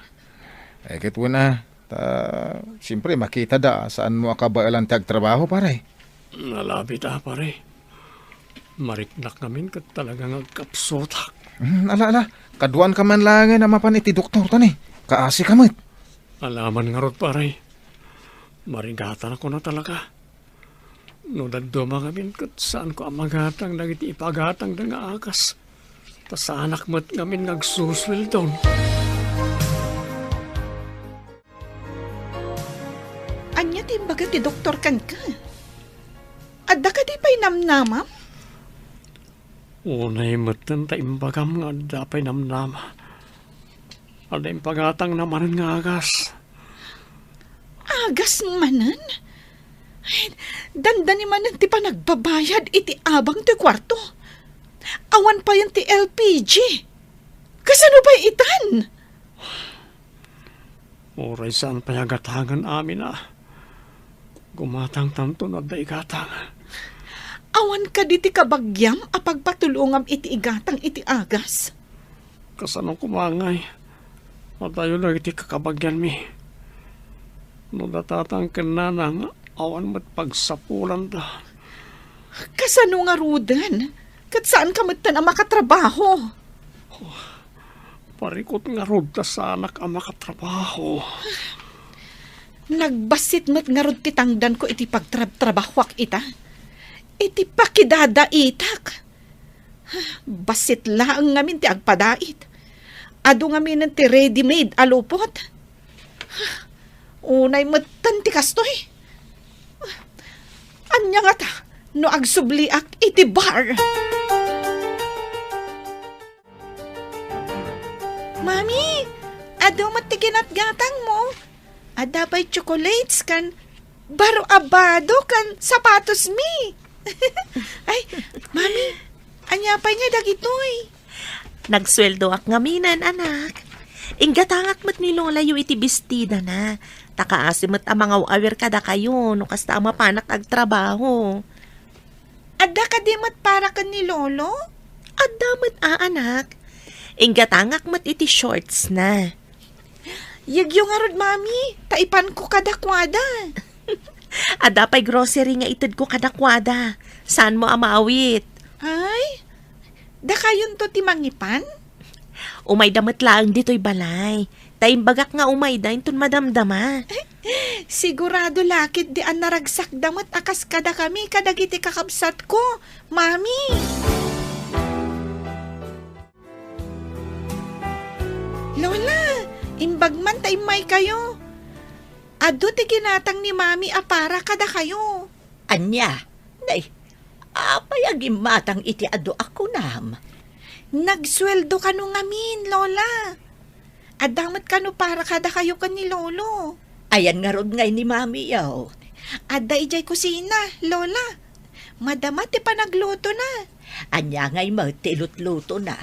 Ay, ket wen a, ta, siyempre, makita da, saan mo a kabaelan ti agtrabaho, pare. Nalabit a, pare. Mariknak ngamin ket talaga nga agkapsutak. Hmm, ala, ala. Kaduan ka man laengen a mapan iti doktor, tani. Kaasi ka met. Alaman ngarud, pare. Marigatan ako na talaga. No dadduma ngamin ket saanko a magatang dagiti ipagatangda nga agas. Ta saanak met ngamin nga agsusueldon. Ania ti imbaga ti doktor kenka? Adda kadi pay namnamam? Unay metten ta imbagam nga adda pay namnama. Adda impagatangna manen nga agas. Agas manen? Dandani manen ti panagbabayad iti abang toy kuarto. Awan payen ti L P G. Kasano pay itan? Uray saan pay a gatangen amin a, gumatangtanto no adda igatang. Awan kadi ti kabagiam a pagpatulongam iti igatang iti agas? Kasano koma ngay, adayo dagiti kakabagianmi. No datatan ken nanang, awan met pagsapulanda. Kasano ngaruden? Ket saanka metten a makatrabaho? Parikut ngarud ta saanak a makatrabaho. Nagbassit met ngarud ti tangdanko iti pagtrabtrabahoak ita. Iti pakidadaitak. Bassit laeng ngamin ti agpadait. Adu ngaminen ti ready-made a lupot. Unay metten ti kastoy. Ania ngata no agsubliak iti bar? Mami, adu met ti ginatgatangmo. Adda pay chocolates ken baro a bado ken sapatosmi. Ay, Mami, ania pay ngay dagitoy? Nagsueldoak ngaminen, anak. Inggatangak met ni Lolayo iti bestidana. Ta kaasi met a mangaw-awir kadakayo no kasta a mapanak agtrabaho. Adda kadi met para ken ni Lolo? Adda met a, anak. Inggatangak met iti shortsna. Yegyo ngarud, Mami, ta ipanko kadakuada. Adda pay grocery nga itedko kadakuada. Saanmo a maawit? Ay, dakayonto ti mangipan? Umayda met laeng ditoy balay. Ta imbagak nga umayda inton madamdama. Sigurado la ketdi a naragsakda met a kas kadakami kadagiti kakabsatko, Mami. Lola, imbag man ta immaykayo. Adu ti ginatang ni Mami a para kadakayo. Ania? Nay, apay a gimmatang iti adu a kunam? Nagsueldo kano ngamin, Lola. Adda met kano para kadakayo ken ni Lolo. Ayan ngarud ngay ni Mamiyo? Adda idiay kusina, Lola. Madama ti panaglutona. Ania ngay met ti ilutlutona?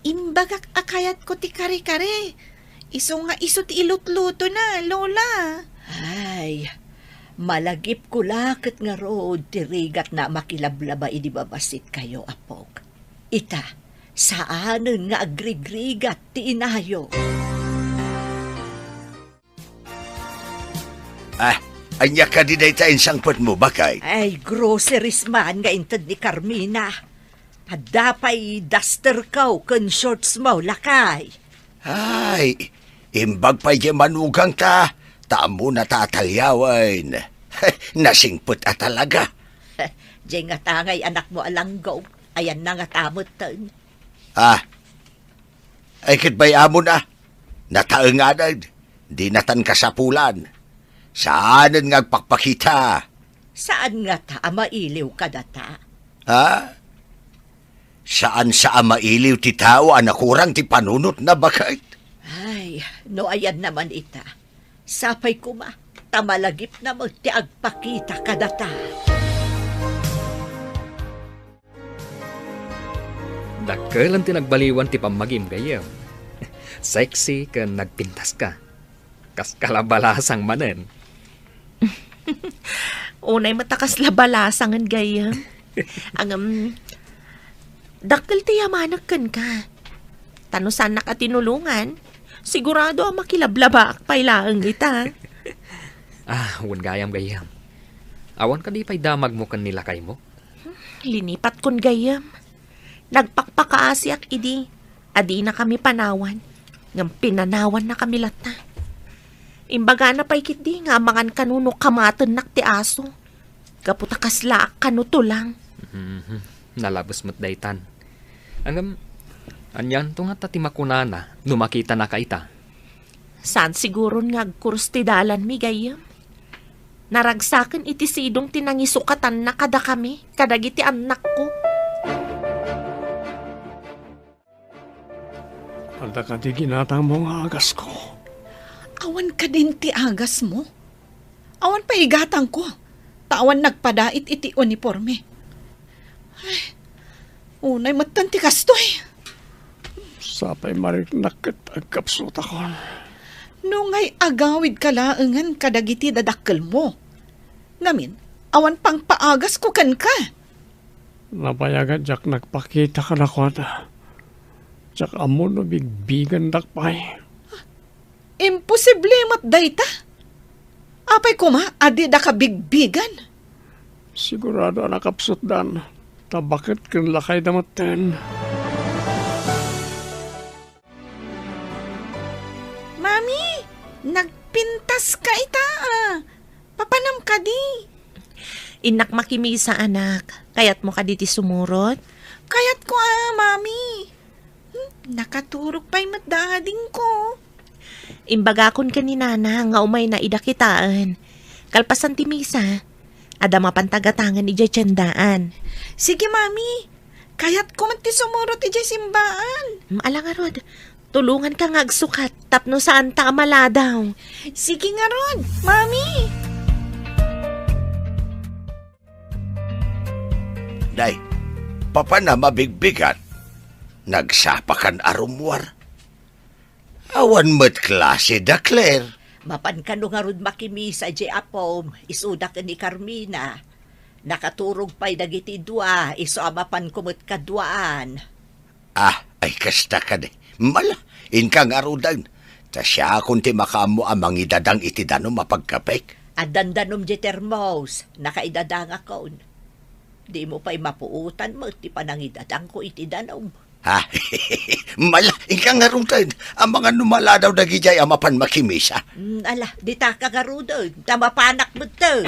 Imbagak a kayatko ti kare-kare. Isu nga isu ti ilutlutona, Lola. Ay, malagipko la ket ngarud ti rigatna a makilablaba idi babassitkayo, apok. Ita, saanen nga agrigrigat ti inayo. Ah, ania kadi dayta insangpetmo, baket? Ay, groceries man nga inted ni Carmina. Adda pay dusterko ken shortsmo, lakay. Ay, imbag pay diay manugangta, ta ammona ta ataliawen. Nasingpet a talaga. Diay ngata ngay anakmo a langgog, ayanna ngata metten. Ah, ay ket bay-amon a, nataenganen, dinatan kasapulan. Saanen nga agpakpakita. Saan ngata a mailiw kadata? Ha? Saan sa a mailiw ti tao a nakurang ti panunotna, baket? Ay, no ayanna man ita, sapay koma, ta malagipna met ti agpakita kadata. Dakkel ti nagbaliwan ti pammagim, gayyem. Sexy ken nagpintaska. Kas kalabalasang manen. Unay met a kasla balasangen, gayyem. Ngem, dakkel ti yamanek kenka. Ta no saannak a tinulongan, sigurado a makilablabaak pay laeng ita. Ah, wen gayam, gayyem. Awan kadi pay damagmo ken ni lakaymo? Linipatkon, gayyem. Nagpakpakaasiak idi a dinakami panawan, ngem pinanawannakami latta. Imbagana pay ketdi nga amangan kano no kamatennak ti aso, gapu ta kaslaak kano tulang. Mhm. Nalabes met daytan. Ngem, anianto ngata ti makunana no makitanaka ita? Saan siguron nga agkurus ti dalanmi, gayyem. Naragsaken iti sidong ti nangisukatanna kadakami, kadagiti annakko. Adda kadi ginatangmo nga agasko? Awan kadin ti agasmo? Awan pay igatangko. ta awan nagpadait iti uniporme. Ay, unay metten ti kastoy. Sapay mariknak ket agkapsutakon. No ngay agawidka laengen kadagiti dadakkelmo. Ngamin, awan pangpaagasko kenka. Nabayagat diak nagpakita kadakuada. Diak ammo no bigbigandak pay. Imposible met dayta. Apay koma a didaka bigbigan? Sigurado a nakapsutdan, ta baket ken lakayda metten. Mami, nagpintaska ita, a. Papanam kadi? Innak makimisa, anak. Kayatmo kadi ti sumurot? Kayatko, a, Mami. Hmm, nakaturog pay met da adingko. Imbagakon ken ni Nana nga umayna ida kitaen. Kalpasan ti misa, adda mapan tagatangen idiay tiendaan. Sige, Mami. Kayatko met ti sumurot idiay simbaan. Mm, ala ngarud, tulonganka nga agsukat tapno saanta a maladaw. Sige ngarud, Mami. Nay, papanam a bigbigat? Nagsapakan a rummuar. Awan met klase da Claire. Mapan kano ngarud makimisa idiay apom, isuda ken ni Carmina. Nakaturog pay dagiti dua, isu a mapanko met kaduaan. Ah, ay kasta kadi. Mala, inka ngaruden. Ta siakon ti makaammo a mangidadang iti danum a pagkapek. Addan danum diay termos, nakaidadangakon. Dimo pay mapuotan met ti panangidadangko iti danum. Ha? Mala, inka ngaruden. Amangan no maladaw dagidiay a mapan makimisa. Mm, ala, ditaka ngaruden. Ta mapanak metten.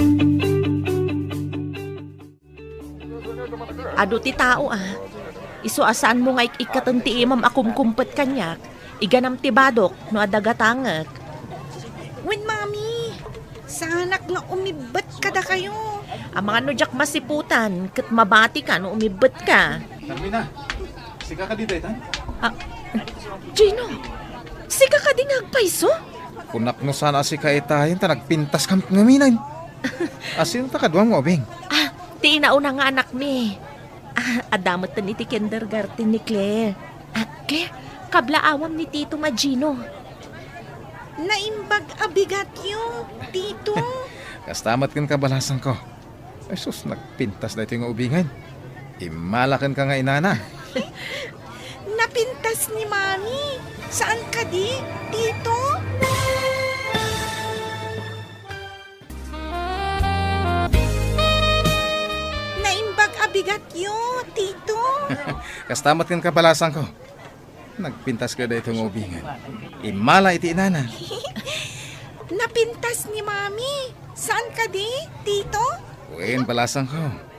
Adu ti tao, a. Isu a saanmo nga ik-ikkaten ti imam a kumkumpet kaniak, iganam ti badok no adda gatangek. Wen, Mami, saanak nga umibbet kadakayo. Amangan no diak masiputan, ket mabatika no umibbetka. Carmina, sika kadi daytan? Ah, Gino, sika kadi nga agpayso? Kunak no saan a sika itayen ta nagpintaskam ngamin. A, sino ta kaduam nga ubing? Ah, ti inauna nga anakmi. Ah, adda metten iti kindergarten ni Claire. Ah, Claire, kablaawam ni Tito nga Gino. Naimbag a bigatyo, Tito. Kasta met ken kabalasangko. Ay sus, nagpintas daytoy nga ubingen. Immala kenka nga inana. Napintas ni Mami. Saan kadi, Tito? Naimbag a bigatyo, Tito. Kasta met ken kabalasangko. Nagpintas kadi daytoy nga ubingen. Immala iti inana. Napintas ni Mami. Saan kadi, Tito? Wen, balasangko.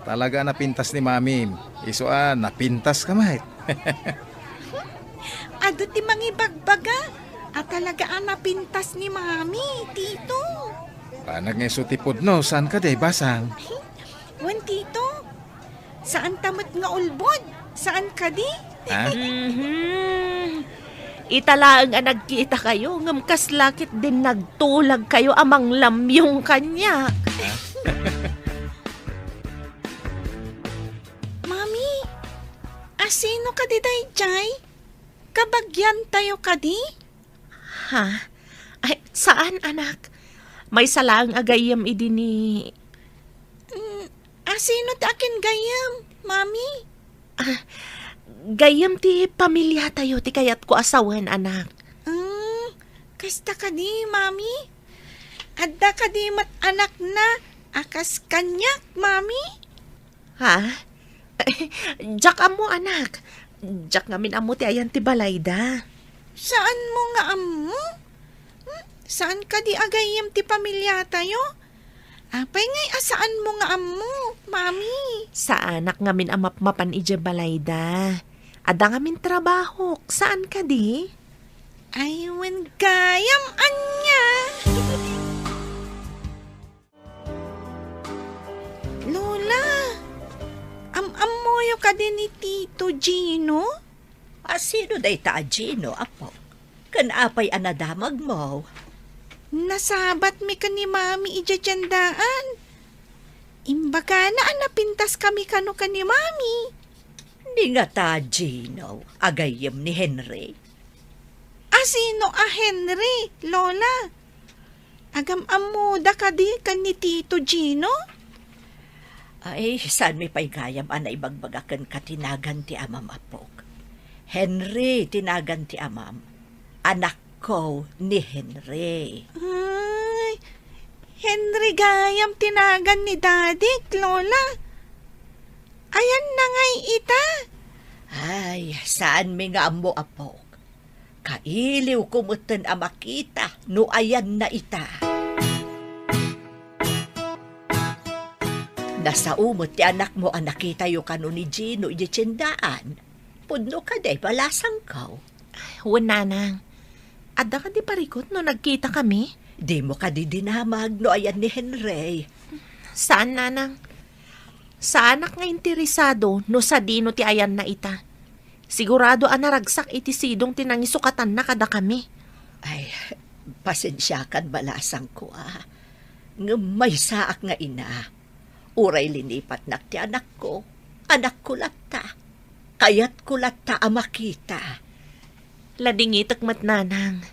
Talaga a napintas ni Mami. Isu a napintaska met. Adu ti mangibagbaga a talaga a napintas ni Mami, Tito. Banag nga isu ti pudno, saan kadi, basang? Wen, Tito. Saanta met nga ulbod. Saan kadi? Ha? Mhm. Ita laeng a nagkitakayo, ngem kasla ketdin nagtulagkayo a manglamyong kaniak. Mami, asino kadi daydiay? Kabagiantayo kadi? Ha? Ay, saan, anak. Maysa laeng a gayyem idi ni... Mm, asino ti akin gayyem, Mami? Ah, gayyem ti pamiliatayo ti kayatko a sawen, anak. Mm, kasta kadi, Mami? Adda kadi met anakna a kas kaniak, Mami? Ha? Diak ammo, anak. Diak ngamin ammo ti ayan ti balayda. Saanmo nga ammo? Hmm? Saan kadi a gayyem ti pamiliatayo? Apay ngay a saanmo nga ammo, Mami? Saanak ngamin a mapmapan idiay balayda. Adda ngamin trabahok. Saan kadi? Ay, wen gayam ania. Lola, am-ammoyo kadi ni Tito Gino? A, sino dayta a Gino, apo? Ken apay a nadamagmo? Nasabatmi ken ni Mami idiay tiendaan. Imbagana a napintaskami kano ken ni Mami. Ni ngata, Gino, a gayyem ni Henry. A sino a Henry, Lola? Agam-ammoda kadi ken ni Tito Gino? Ay, saanmi pay gayam a naibagbaga kenka ti nagan ti amam, apok. Henry ti nagan ti amam. Anakko ni Henry. Ay, Henry gayam ti nagan ni Dadik, Lola. Ayanna ngay ita? Ay, saanmi nga ammo, apok. Kailiwko metten a makita no ayanna ita. Nasao met ti anakmo a nakitayo kano ni Gino idiay tiendaan. Pudno kadi, balasangko? Wen, Nanang. Adda kadi parikut no nagkitakami? Dimo kadi dinamag no ayan ni Henry? Saan, Nanang. Saanak nga interesado no sadino ti ayanna ita. Sigurado a naragsak iti sidong ti nangisukatanna kadakami. Ay, pasensiakan, balasangko, a. Ngem maysaak nga ina. Uray linipatnak ti anakko, anakko latta. Kayatko latta a makita. Ladingitek met, Nanang.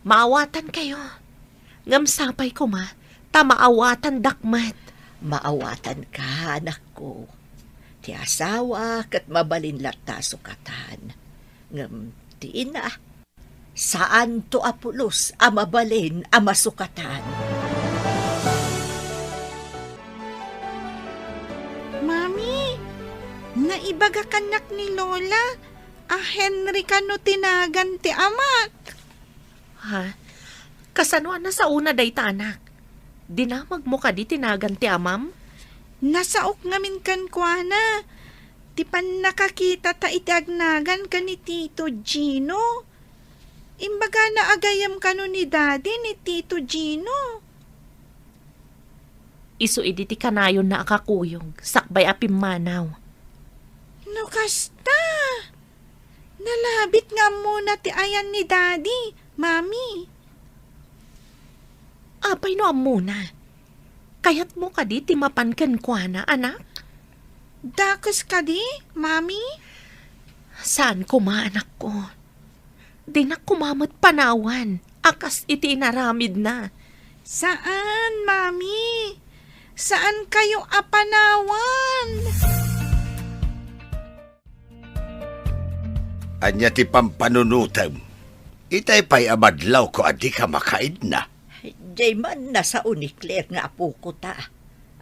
Maawatankayo. Ngem sapay koma, ta maawatandak met. Maawatanka, anakko. Ti asawa ket mabalin latta a sukatan. Ngem ti ina, saanto a pulos a mabalin a masukatan. Mami, naibaga kannak ni Lola a Henry kano ti nagan ti amak. Ha? Kasano a nasaona dayta, anak? Dinamagmo kadi ti nagan ti amam? Nasaok ngamin kenkuana ti pannakakitata iti agnagan ken ni Tito Gino. Imbagana a gayyem kano ni Daddy ni Tito Gino. Isu idi ti kanayonna a kakuyog, sakbay a pimmanaw. No kasta, nalabit nga ammona ti ayan ni Daddy, Mami. Apay no ammona? Kayatmo kadi ti mapan kenkuana, anak? Dakes kadi, Mami? Saan koma, anakko. Dinak koma met panawan a kas iti inaramidna. Saan, Mami. Saankayo a panawan. Ania ti pampanunotem? Itay pay a madlawko a dika makaidna. Diay man nasao ni Claire nga apokota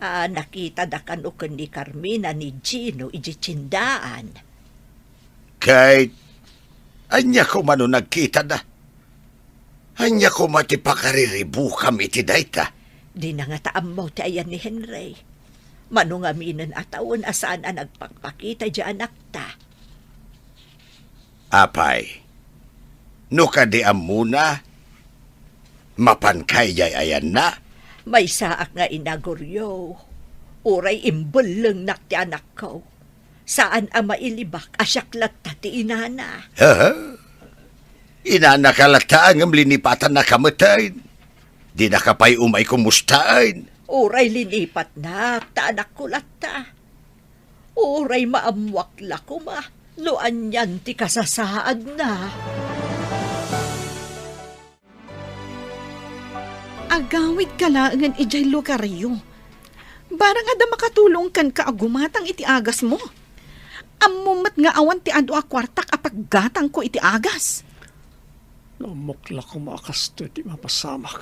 a nakitada kano ken ni Carmina ni Gino idiay tiendaan. Ket ania koma no nagkitada? Ania koma ti pakariribukam iti dayta? Dina ngata ammo ti ayan ni Henry. Mano ngaminen a tawen a saan a nagpakpakita idiay anakta. Apay, no kadi ammona, mapanka idiay ayanna? Maysaak nga ina, Goryo. Uray imbellengnak ti anakko. Saan a mailibak a siak latta ti inana. Aha. Inanaka latta ngem linipatannaka metten. Dinaka pay umay kumustaen. Uray linipatnak ta anakko latta. Uray maammoak la koma no anian ti kasasaadna. Agawidka laengen idiay lugaryo. Barang adda makatulong kenka a gumatang iti agasmo. Ammom met nga awan ti adu a kuartak a paggatangko iti agas. No ammok la koma a kastoy ti mapasamak,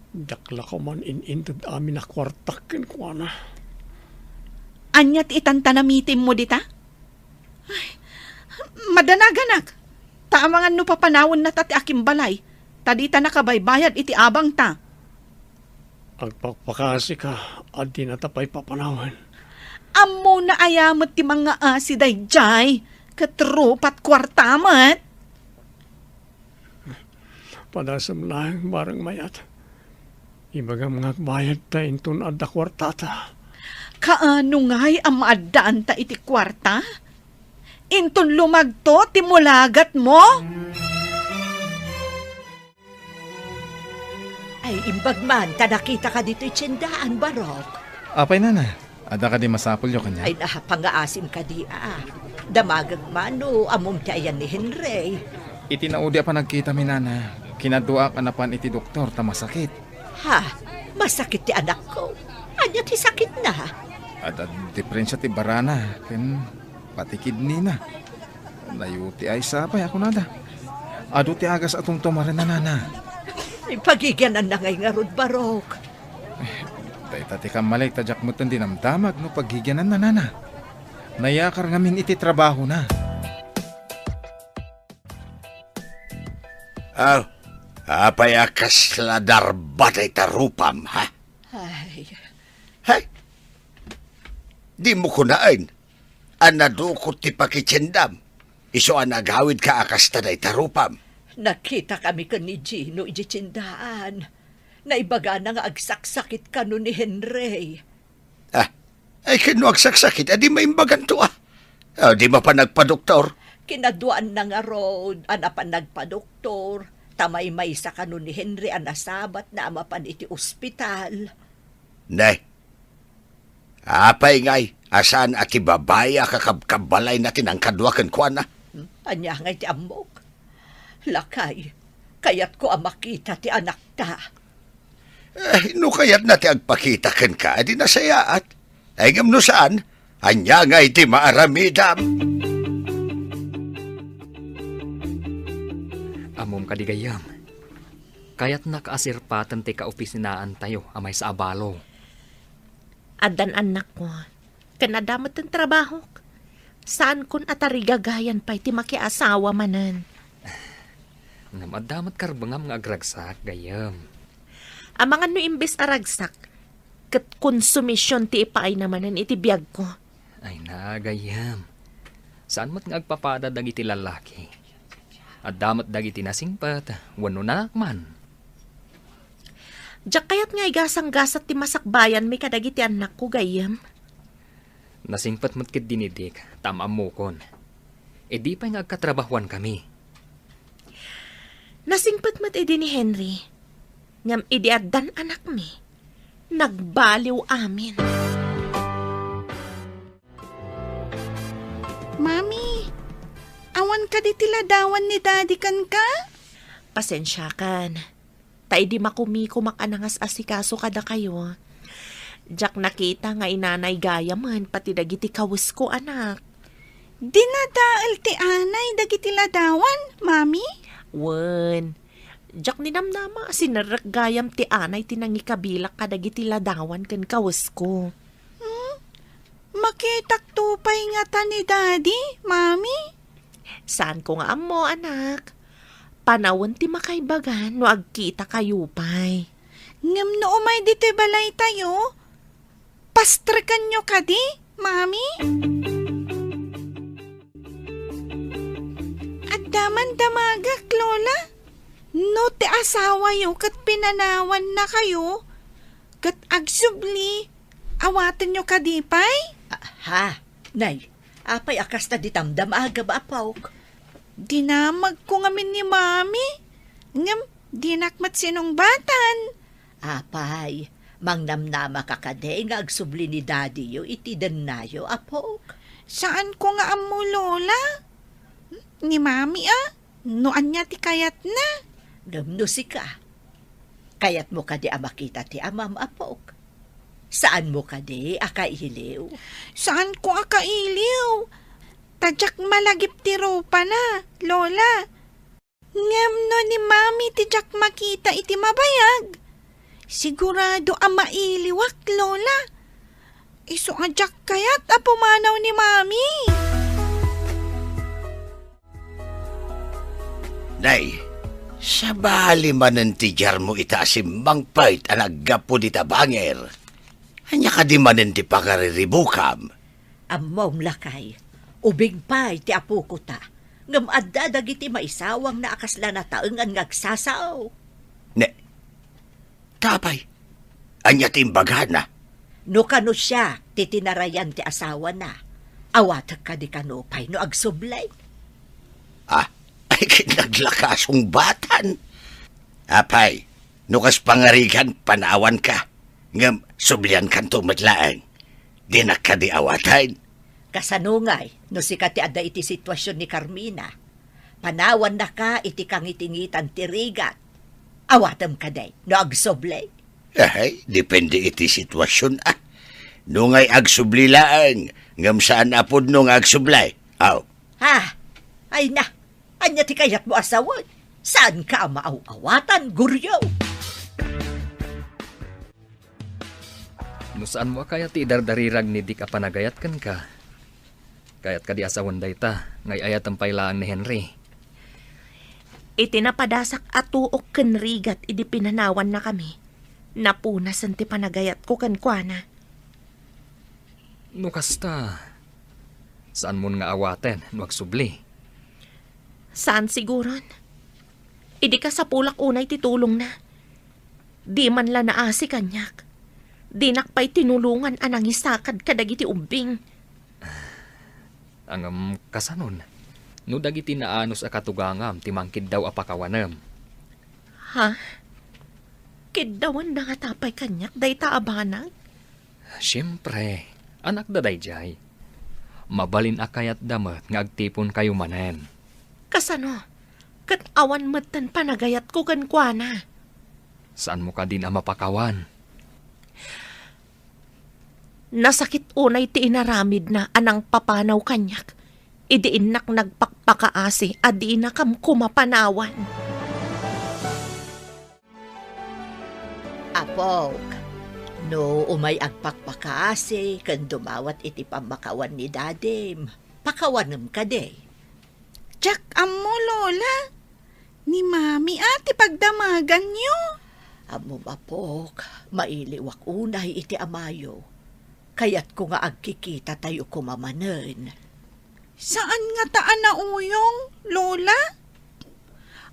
diak la koman in-inted amin a kuartak kenkuana. Ania ti itantanamitimmo dita? Ay, madanaganak. Ta amangan no papanawennata ti akimbalay, ta dita nakabaybayad iti abangta. Agpakpakasika a dinata pay papanawen. Ammona aya met ti mangngaasi daydiay, ket rupat kuarta met. Padasem laeng, bareng mayat. Ibagam nga agbayad ta inton adda kuartata. Kaano ngay a maaddaanta iti kuarta? Inton lumagto ti mulagatmo? Ay, imbag man ta nakitaka ditoy tiendaan, Barok. Apay, nana, adda kadi masapulyo kaniak? Ay, napangaasim kadi a. Damagek man no ammom ti ayan ni Henry. Iti naudi a panagkitami, nana, kinaduaak a napan iti doktor ta masakit. Ha? Masakit ti anakko? Ania ti sakitna? Adda diferensia ti barana ken pati kidnina. Nayuti ay sapay a kunada. Adu ti agas a tumtumarenna, nana. Ay, pagigiananna ngay ngarud, Barok. Dayta ti kammalik ta diak metten dinamdamag no pagigiananna, nana. Nayakar ngamin iti trabahona. Ah, apay a kasla darba dayta rupam, ha? Ay. Hay! Dimo kunaen a nadukot ti pakitiendam, isu a nagawidka a kasta dayta rupam. Nagkitakami ken ni Gino idiay tiendaan. Naibagana nga agsaksakit kano ni Henry. Ah, ay, ken no agsaksakit, adi maimbaganto, ah. Ah, di mapan nagpadoktor? Kinaduaanna ngarud a napan nagpadoktor, ta maymaysa kano ni Henry a nasabatna a mapan iti ospital. Ne, apay ngay a saan a ti babai a kakabkabbalayna ti nangkadua kenkuana? Hmm? Ania ngay ti ammok? Lakay, kayatko a makita ti anakta. Eh, no kayatna ti agpakita kenka, adi nasayaat. Ay, ngem no saan, ania ngay ti maaramidam? Ammom kadi, gayyem, kayatnak a sirpaten ti kaopisinaantayo a maysa a balo. Addan annakko, ken adda met ti trabahok. Saankon a tarigagayan pay ti makiasawa manen. Ngem adda met karbengam nga agragsak, gayyem. Amangan no imbes a ragsak, ket konsumision ti ipaayna manen iti biagko. Ay na, gayyem. Saan met nga agpapada dagiti lallaki. Adda met dagiti nasingpet, wenno naakman. Diak kayat nga igasanggasat ti masakbayanmi kadagiti annakko, gayyem. Nasingpet met ketdi ni Dick, ta am-ammokon. Idi pay nga agkatrabahuankami. Nasingpet met idi ni Henry. Ngem idi addan anakmi, nagbaliw amin. Mami, awan kadi ti ladawan ni Daddy kenka? Pasensiakan. Ta idi makumikumak a nangas-asikaso kadakayo, diak nakita nga inanay gayamen pati dagiti kawesko, anak. Dinadael ti anay dagiti ladawan, Mami? Wen, diak ninamnama a sinerrek gayam ti anay ti nangikabilak kadagiti ladawan ken kawesko. Hmm? Makitakto pay ngata ni Daddy, Mami? Saanko nga ammo, anak. Panawen ti makaibagan no agkitakayo pay. Ngem no umay ditoy balaytayo, pastrekanyo kadi, Mami? Adda man damagek, Lola. No ti asawayo ket pinanawannakayo, ket agsubli, awatenyo kadi pay? Ah, ha? Nay, apay a kasta ti damdamagam, apok? Dinamagko ngamin ni Mami, ngem dinak met sinungbatan. Apay, mangnamnamaka kadi nga agsubli ni Daddyyo iti dennayo, apok? Saanko nga ammo, Lola. Ni Mami, a, no ania ti kayatna. Ngem no sika, kayatmo kadi a makita ti amam, apok? Saanmo kadi a kailiw? Saanko a kailiw. Ta diak malagip ti rupana, Lola. Ngem no ni Mami ti diak makita iti mabayag, sigurado a mailiwak, Lola. Isu a diak kayat a pumanaw ni Mami. Nay, sabali manen ti diarmo ita a simmangpet a naggapu dita bangir. Ania kadi manen ti pangariribukam? Ammom, lakay, ubing pay ti apokota, ngem adda dagiti maisawangna a kasla nataengan nga agsasao. Ne, ta apay, ania ti imbagana? No kano siak ti tinarayan ti asawana, awatek kadi kano pay no agsubli? Ah, ay, ket naglakasong batan. Apay, no kas pangarigan, panawanka. Ngem subliankanto met laeng. Dinak kadi awaten? Kasano ngay no sika ti adda iti situasion ni Carmina? Panawannaka iti kangitingitan ti rigat. Awatem kadi no agsubli? Ay, depende iti situasion, a. No ngay agsubli laeng, ngem saan a pudno nga agsubli. Aw. Ha? Ay na, ania ti kayatmo a sawen? Saanka a maaw-awatan, Goryo? No saanmo a kayat ti idardarirag ni Dick a panagayat kenka, kayat kadi a sawen dayta nga ay-ayatem pay laeng ni Henry? Iti napadasak a tuok ken rigat idi pinanawannakami, napunasen ti panagayatko kenkuana. No kasta, saanmon nga awaten no agsubli? Saan siguron. Idi kasapulak unay ti tulongna, di man la naasi kaniak. Dinak pay tinulongan a nangisakad kadagiti ubbing. Ngem kasanon, no dagiti naanus a katugangam ti mangkiddaw a pakawanem? Ha? Kiddawenda ngata pay kaniak dayta a banag? Siempre, anakda daydiay. Mabalin a kayatda met nga agtiponkayo manen. Kasano? Ket awan metten panagayatko kenkuana. Saanmo kadin a mapakawan? Nasakit unay ti inaramidna a nangpapanaw kaniak idi innak nagpakpakaasi a dinakam koma panawan. Apok, no umay agpakpakaasi ken dumawat iti pammakawan ni dadim, pakawanem kadi? Diak ammo, Lola. Ni Mami a ti pagdamaganyo. Ammom, apok, mailiwak unay iti amayo. Kayatko nga agkikitatayo koma manen. Saan ngata a nauyong, Lola?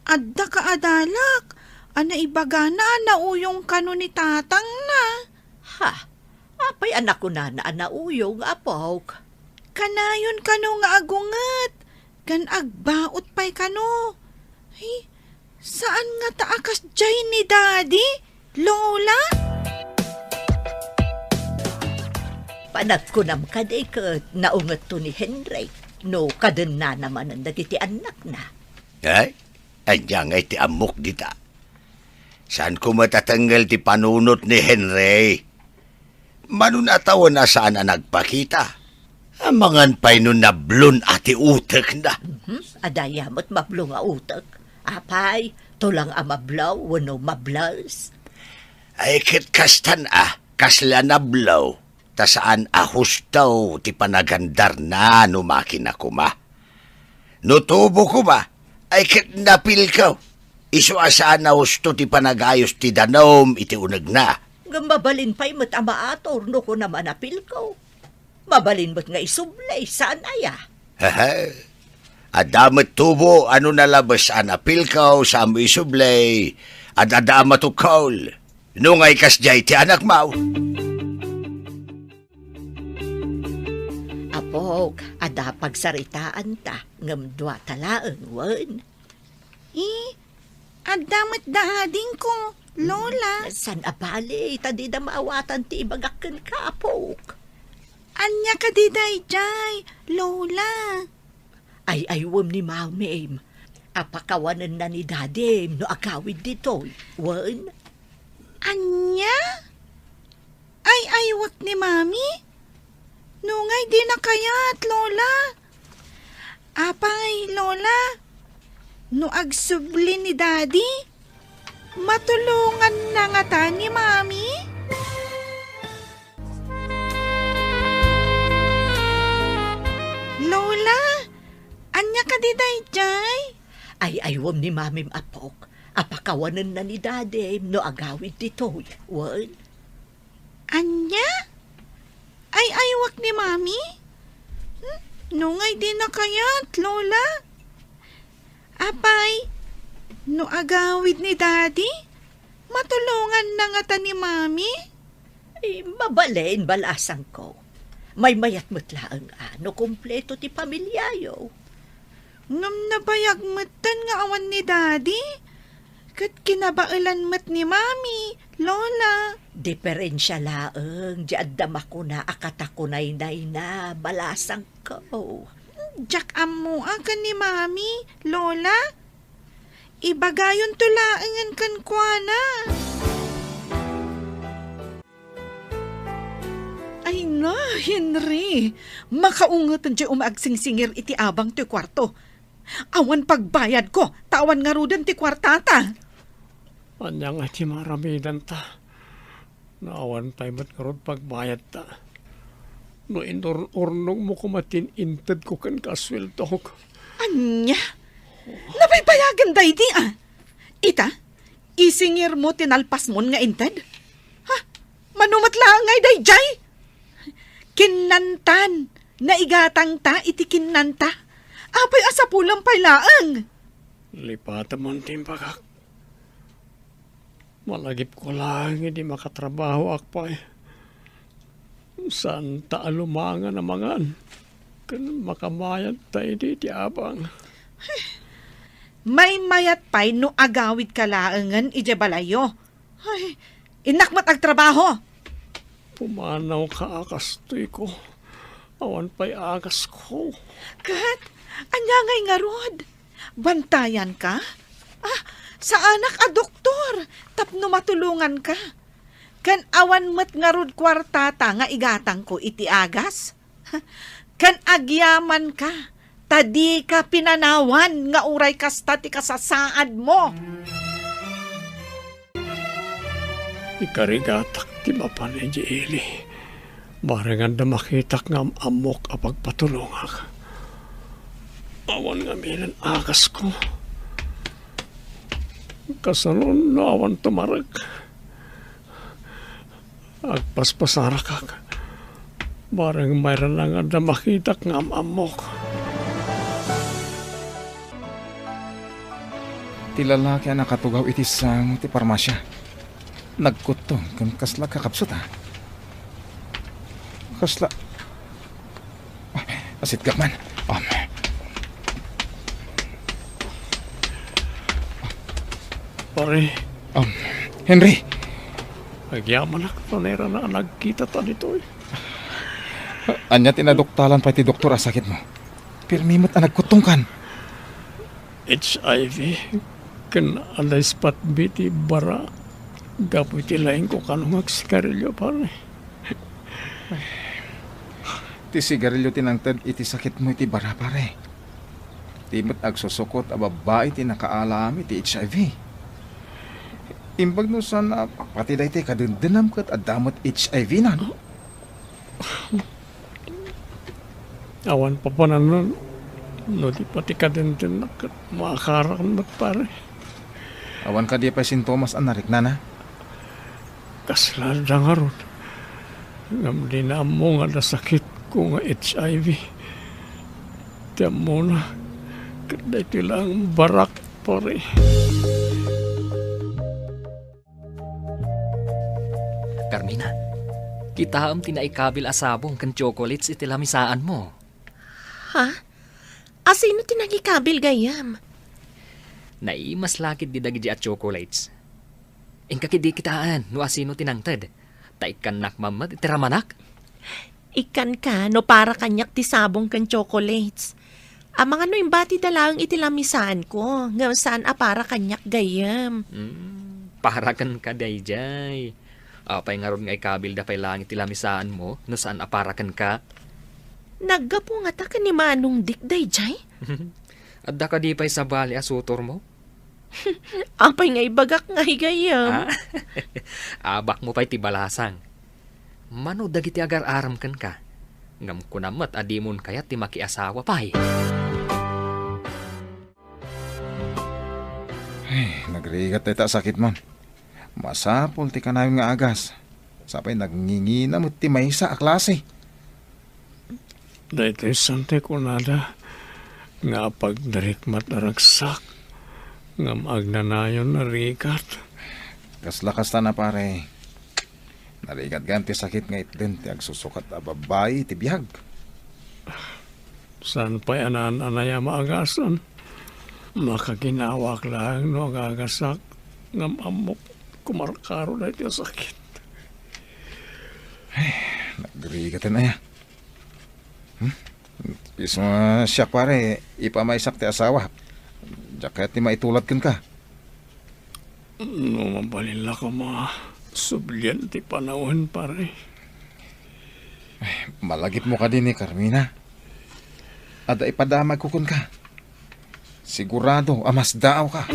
Adda kaadalak a naibagana a nauyong kano ni tatangna. Ha? Apay a nakunana a nauyong, apok? Kanayon kano nga agunget, ken agbaut pay kano. Ay, saan ngata a kasdiay ni Daddy, Lola? Panagkunam kadi ket naungetto ni Henry no kadennana manen dagiti annakna. Ay, ania ngay ti ammok dita? Saanko met a tengngel ti panunot ni Henry. Mano a tawen a saan a nagpakita. Amangan pay no nablon a ti utekna. Mhm. Adda aya met mablo nga utek. Apay, tulang a mablo wenno mables? Ay, ket kastan a, kasla nablo, ta saan a husto ti panagandarna no makina koma. No tubo koma, ay ket napilko. Isu a saan a husto ti panagayos ti danum iti unegna. Ngem mabalin pay met a maator no kunam a napilko. Mabalin met nga isubli, saan aya? Hehe. Adda met tubo a no nalabes a napilko, saanmo isubli, ad-adda a matukol. No ngay kasdiay ti anakmo. Apok, adda pagsaritaanta, ngem duata laeng, wen? Eh, adda met da adingko, Lola. Saan a bale, ta dida maawatan ti ibagak kenka, apok. Ania kadi daydiay, Lola? Ay-aywem ni Mamim a pakawanenna ni Dadim no agawid ditoy, wen? Ania? Ay-aywek ni Mami? No ngay dina kayat, Lola. Apay, Lola, no agsubli ni Daddy, matulonganna ngata ni Mami? Lola, ania kadi daydiay? Ay-aywem ni Mamim, apok, a pakawanenna ni Dadim no agawid ditoy, wen? Ania? Ay-aywek ni Mami? Hmm? No ngay dina kayat, Lola? Apay, no agawid ni Daddy, matulonganna ngata ni Mami? Ay, mabalin, balasangko. Maymayat met laeng a no kompleto ti pamiliayo. Ngem nabayag metten nga awan ni Daddy. Ket kinabaelan met ni Mami, Lola. Diferensia laeng ti adda makuna a katakunaynayna, balasangko. Diak ammoak ken ni Mami, Lola. Ibagayonto laengen kenkuana. Ay na, Henry! Makaunget diay umaagsingsingir iti abang toy kuarto. Awan pagbayadko, ta awan ngaruden ti kuartata. Ania nga ti maaramidanta? No awan pay met ngarud pagbayadta. No inur-urnongmo koma ti intedko kenka a sueldok. Ania? Nabaybayagen daydi, a? Ita, isingirmo ti nalpasmon nga inted? Ha? Mano met laeng ngay daydiay? Kinnantan, naigatangta iti kinnanta. Apay a sapulem pay laeng? Lipatemon ti imbagak. Malagipko laeng idi makatrabahoak pay. Saanta a lumangan a mangan ken makabayadta idi ti abang. Maymayat pay no agawidka laengen idiay balayyo. Ay, innak met agtrabaho. Pumanawka a kastoyko. Awan pay agasko. Ket, ania ngay ngarud? Bantayanka? Ah, saanak a doktor tapno matulonganka. Ken awan met ngarud kuartata nga igatangko iti agas? Ken agyamanka, ta dika pinanawan nga uray kasta ti kasasaadmo. Ikarigatak ti mapan idiay ili. Bareng adda makitak nga am-ammok a pagpatulongak. Awan ngamin agasko. Kasano no awan tumarek? Agpaspasarakak. Bareng mayra nga adda makitak nga am-ammok. Ti lalaki a nakatugaw iti sango ti parmasia. Nagkuttong ken kasla kakabsut, a. Kasla, ah, asitgak man. Um. Pare. Um, Henry. Agyamanak ta nairana a nagkitata ditoy. Ania ti naduktalan pay ti doktor a sakitmo? Pirmi met a nagkuttongkan. H I V ken adda ispatbi ti bara gapu iti laingko kano nga agsigarilio, pare. Ti sigarilio ti nangted iti sakitmo iti bara, pare. Ti met agsusukot a babbai ti nakaala amin iti H I V. Imbag no saan a pati daytoy kadendennam ket adda met H I V nan. Awan papanan no di pati kadendennak ket maakarak met, pare. Awan kadi pay sintomas a nariknana? Kasla adda ngarud. Ngem dina ammo nga adda sakitko nga H I V. Ti ammona, ket daytoy laeng barak, pare. Carmina, kitaem ti naikabil a sabong ken chocolates iti lamisaanmo. Ha? Asino ti nangikabil gayyem? Naimas la ketdi dagidi a chocolates. Inka ketdi kitaen no asino ti nangted, ta ikkannak man met iti ramanak. Ikkanka no para kaniak ti sabong ken chocolates. Amangan no imbatida laeng iti lamisaanko, ngem saan a para kaniak gayyem. Hmm, para kenka daydiay. Apay ngarud nga ikabilda pay laeng iti lamisaanmo no saan a para kenka? Naggapu ngata ken ni Manong Dick daydiay? Adda kadi pay sabali a sutormo? Apay nga ibagak ngay gayyem? Ah? Abakmo pay ti balasang. Mano dagiti agar-arem kenka? Ngem kunam met a dimon kayat ti makiasawa pay. Ay, nagrigat dayta a sakitmon. Masapul ti kanayon nga agas. Sapay nagngingina met ti maysa a klase. Daytoy saan ti kunada nga apagdarikmat a ragsak ngem agnanayon a rigat. Kasla kasta na, pare. Narigat gayam ti sakit nga itden ti agsusukat a babbai iti biag. Saan pay a naan-anay a maagasan? Makaginawak laeng no agagasak ngem ammok kumarkaro daytoy a sakit. Ay, nagrigaten aya. Hmm? Isu nga siak, pare, ipamaysak ti asawa. Diak kayat ti maitulad kenka. No mabalinla koma sublian ti panawen, pare. Ay, malagipmo kadi ni Carmina. Adda ipadamagko kenka. Sigurado a masdaawka.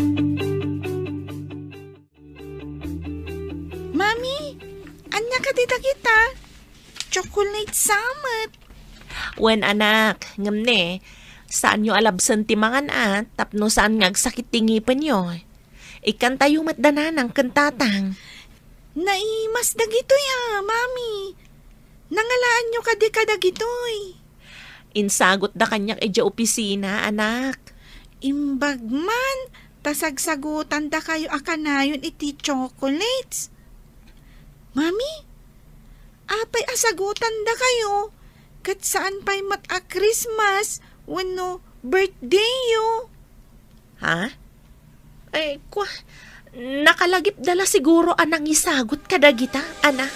Mami, ania kadi dagita? Chocolate sa met. Wen, anak, ngem ne, saanyo a labsen ti mangan a, tapno saan nga agsakit ti ngipenyo. Ikkantayo met da nanang ken tatang. Naimas dagitoy a, Mami. Nangalaanyo kadi kadagitoy? Insagutda kaniak idiay opisina, anak. Imbag man, ta sagsagutandakayo a kanayon iti chocolates. Mami, apay a sagutandakayo ket saan pay met a Christmas wenno birthdayyo? Ha? Ay, kwa, nakalagipda la siguro a nangisagut kadagita, anak.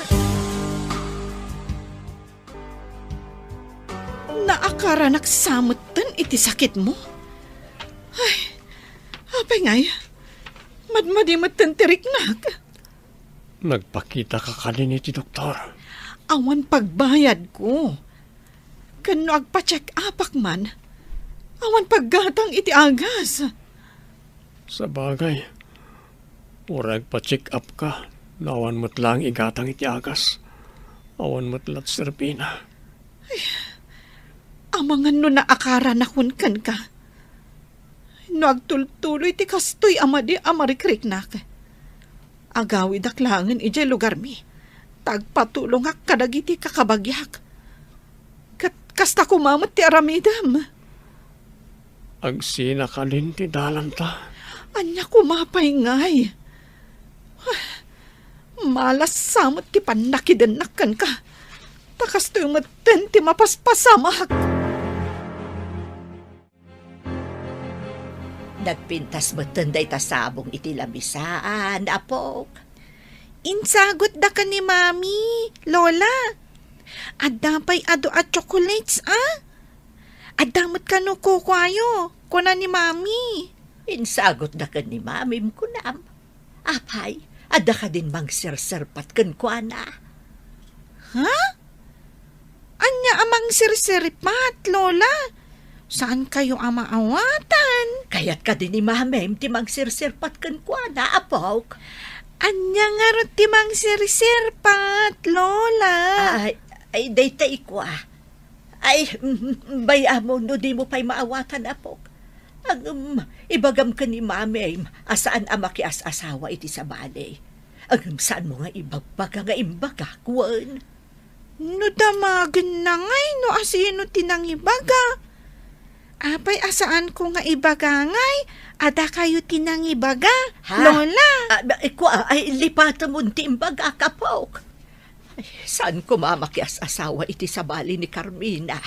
Naakaranak sa metten iti sakitmo. Ay, apay ngay, madmadi metten ti riknak. Nagpakitaka kadin iti doktor? Awan pagbayadko. Ken no agpa-check-upak man, awan paggatang iti agas. Sabagay, uray agpa-check-upka, no awan met laeng igatang iti agas, awan met la ti serbina. Ay, amangan no naakaranakon kenka. No agtultuloy ti kastoy a madi a marikriknak, agawidak laengen idiay lugarmi, ta agpatulongak kadagiti kakabagiak. Ket kasta koma met ti aramidem. Agsina kadin ti dalanta? Ania koma pay ngay? Malas sa met ti pannakidennak kenka, ta kastoy metten ti mapaspasamak. Nagpintas metten dayta sabong iti lamisaan, apok. Insagutda ken ni Mami, Lola. Adda pay adu a chocolates, a? Adda met kano kukuayo, kuna ni Mami. Insagutda ken ni Mamim, kunam. Apay, adda kadin mangserserpat kenkuana? Ha? Ania a mangserserpat, Lola? Saankayo a maawatan? Kayat kadi ni Mamim ti mangserserpat kenkuana, apok? Ania ngarud ti mangserserpat, Lola? Ay, ay, dayta ikua. Ay, mm, bay-am no dimo pay maawatan, apok. Ngem, ibagam ken ni Mamim a saan a makias-asawa iti sabali. Ngem saanmo nga ibagbaga nga imbagak, wen? No damagenna ngay no asino ti nangibaga. Apay a saanko nga ibaga ngay a dakayo ti nangibaga, Ha? Lola? Ah, ba-, ikua, ay, lipatemon ti imbagak, apok. Ay, saan koma makias-asawa iti sabali ni Carmina?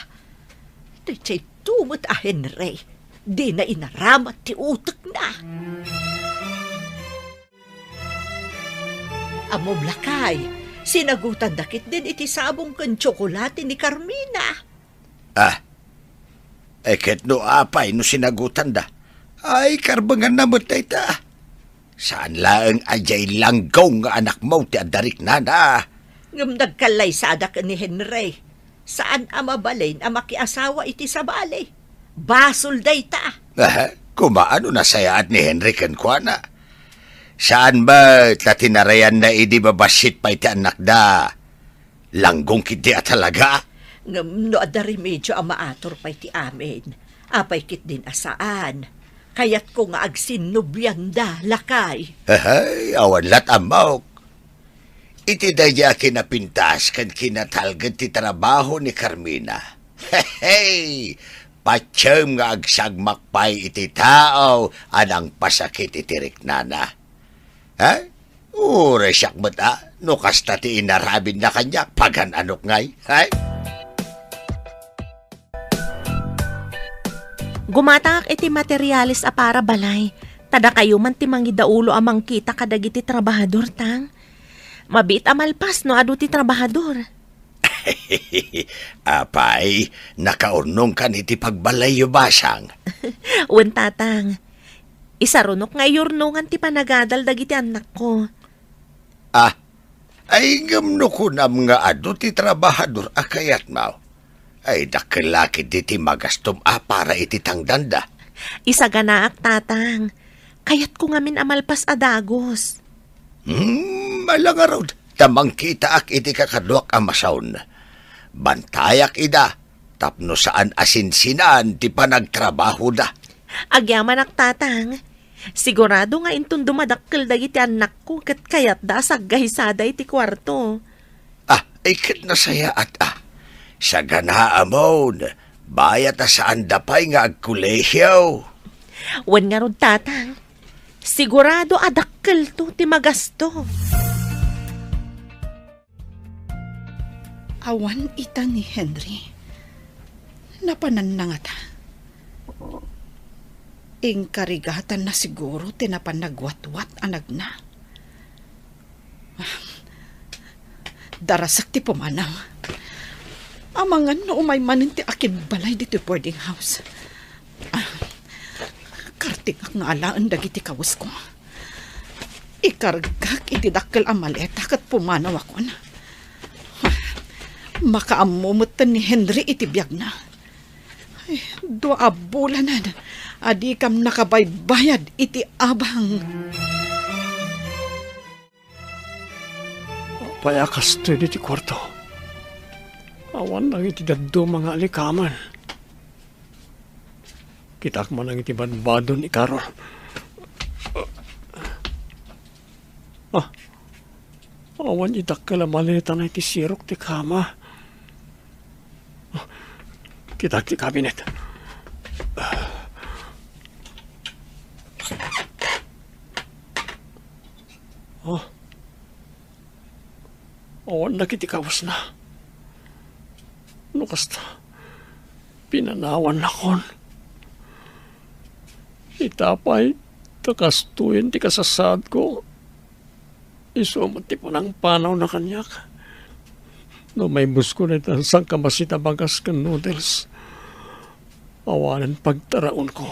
Daytoy met a Henry, dina inaramat ti utekna. Ammom, lakay, sinagutanda ketdin iti sabong ken tsokolate ni Carmina. Ah, e ket no apay no sinagutanda? Ay, karbenganna met dayta. Saan laeng a diay langgong nga anakmo ti adda riknana. Ngem nagkallaysada ken ni Henry. Saan a mabalin a makiasawa iti sabali. Basol dayta. Aha, kumaano nasayaat ni Henry kenkuana? Saan met la tinarayanna idi babassit pay ti annakda? Langgong ketdi a talaga. Ngem no adda remedio a maatur pay ti amin, apay ketdin a saan? Kayatko nga agsinnobianda, lakay. Ahay, awan lat ammok. Iti daydi a kinapintas ken kinatalged ti trabaho ni Carmina. Hey! Patiem nga agsagmak pay iti tao a nangpasakit iti riknana. Ha? Uray siak met a, no kasta ti inaramidna kaniak, pagan-anok ngay, hay? Gumatangak iti materiales a para balay. Ta dakayo man ti mangidaulo a mangkita kadagiti trabahador, Tang. Mabiit a malpas no adu ti trabahador. Apay, nakaurnongkan iti pagbalayyo, Basang? Wen, Tatang. Isarunok nga iyurnongan ti panagadal dagiti annakko. Ah, ay, ngem no kunam nga adu ti trabahador a kayatmo, ay, dakkel la ketdi ti magastom a para iti tangdanda. Isaganaak, Tatang. Kayatko ngamin a malpas a dagus. Hmm, ala ngarud, ta mangkitaak iti kakaduak a masaon. Bantayak ida, tapno saan a sinsinaan ti panagtrabahoda. Agyamanak, Tatang. Sigurado nga inton dumadakkel dagiti annakko ket kayatda a saggahisada iti kuarto. Ah, ay ket nasayaat, ah. Saganaamon, bayat a saanda pay nga agkolehio. Wen ngarud, Tatang, sigurado a dakkelto ti magasto. Awan ita ni Henry. Napananna ngata. Inkarigatanna siguro ti napan nagwatwat a nagna. Darasek ti pumanaw. Amangan no umay manen ti akinbalay ditoy boarding house. Kartingak nga alaen dagiti kawesko. Ikargak iti dakkel a maleta ket pumanawakon. Makaammo metten ni Henry iti biagna. Ay, dua a bulanen a dikam nakabaybayad iti abang. Apay a kastoy ditoy kuarto? Awan dagiti dadduma nga alikamen. Kitak man dagiti badbado ni Carol. Ah, awan ti dakkel a maletana iti sirok ti kama. Kitak ti kabinet. Ah. Awan dagiti kawesna. No kasta, pinanawannakon. Ita pay, ta kastoyen ti kasasaadko. Isu met ti panangpanawna kaniak. No maibuskon iti sangkabassit a bagas ken noodles, awanen pagtaraonko.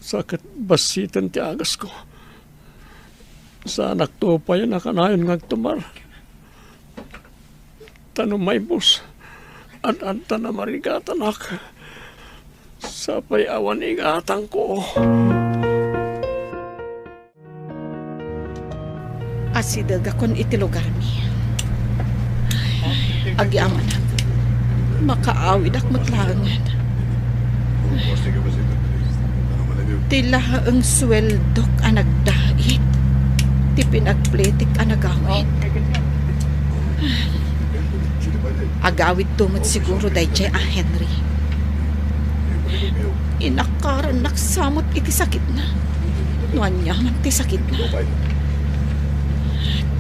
Sa ket bassiten ti agasko. Saanakto pay a nakanayon nga agtumar. Ta no maibus, ad-adda namarigatanak. Sapay awan igatangko. Asidegakon iti lugarmi. Agyamanak, makaawidak met laengen. Ti laeng sueldok a nagdait ti pinagpletek a nagawid. Agawidto met siguro daydiay a Henry. Inakarannak sa met iti sakitna. No aniaman ti sakitna.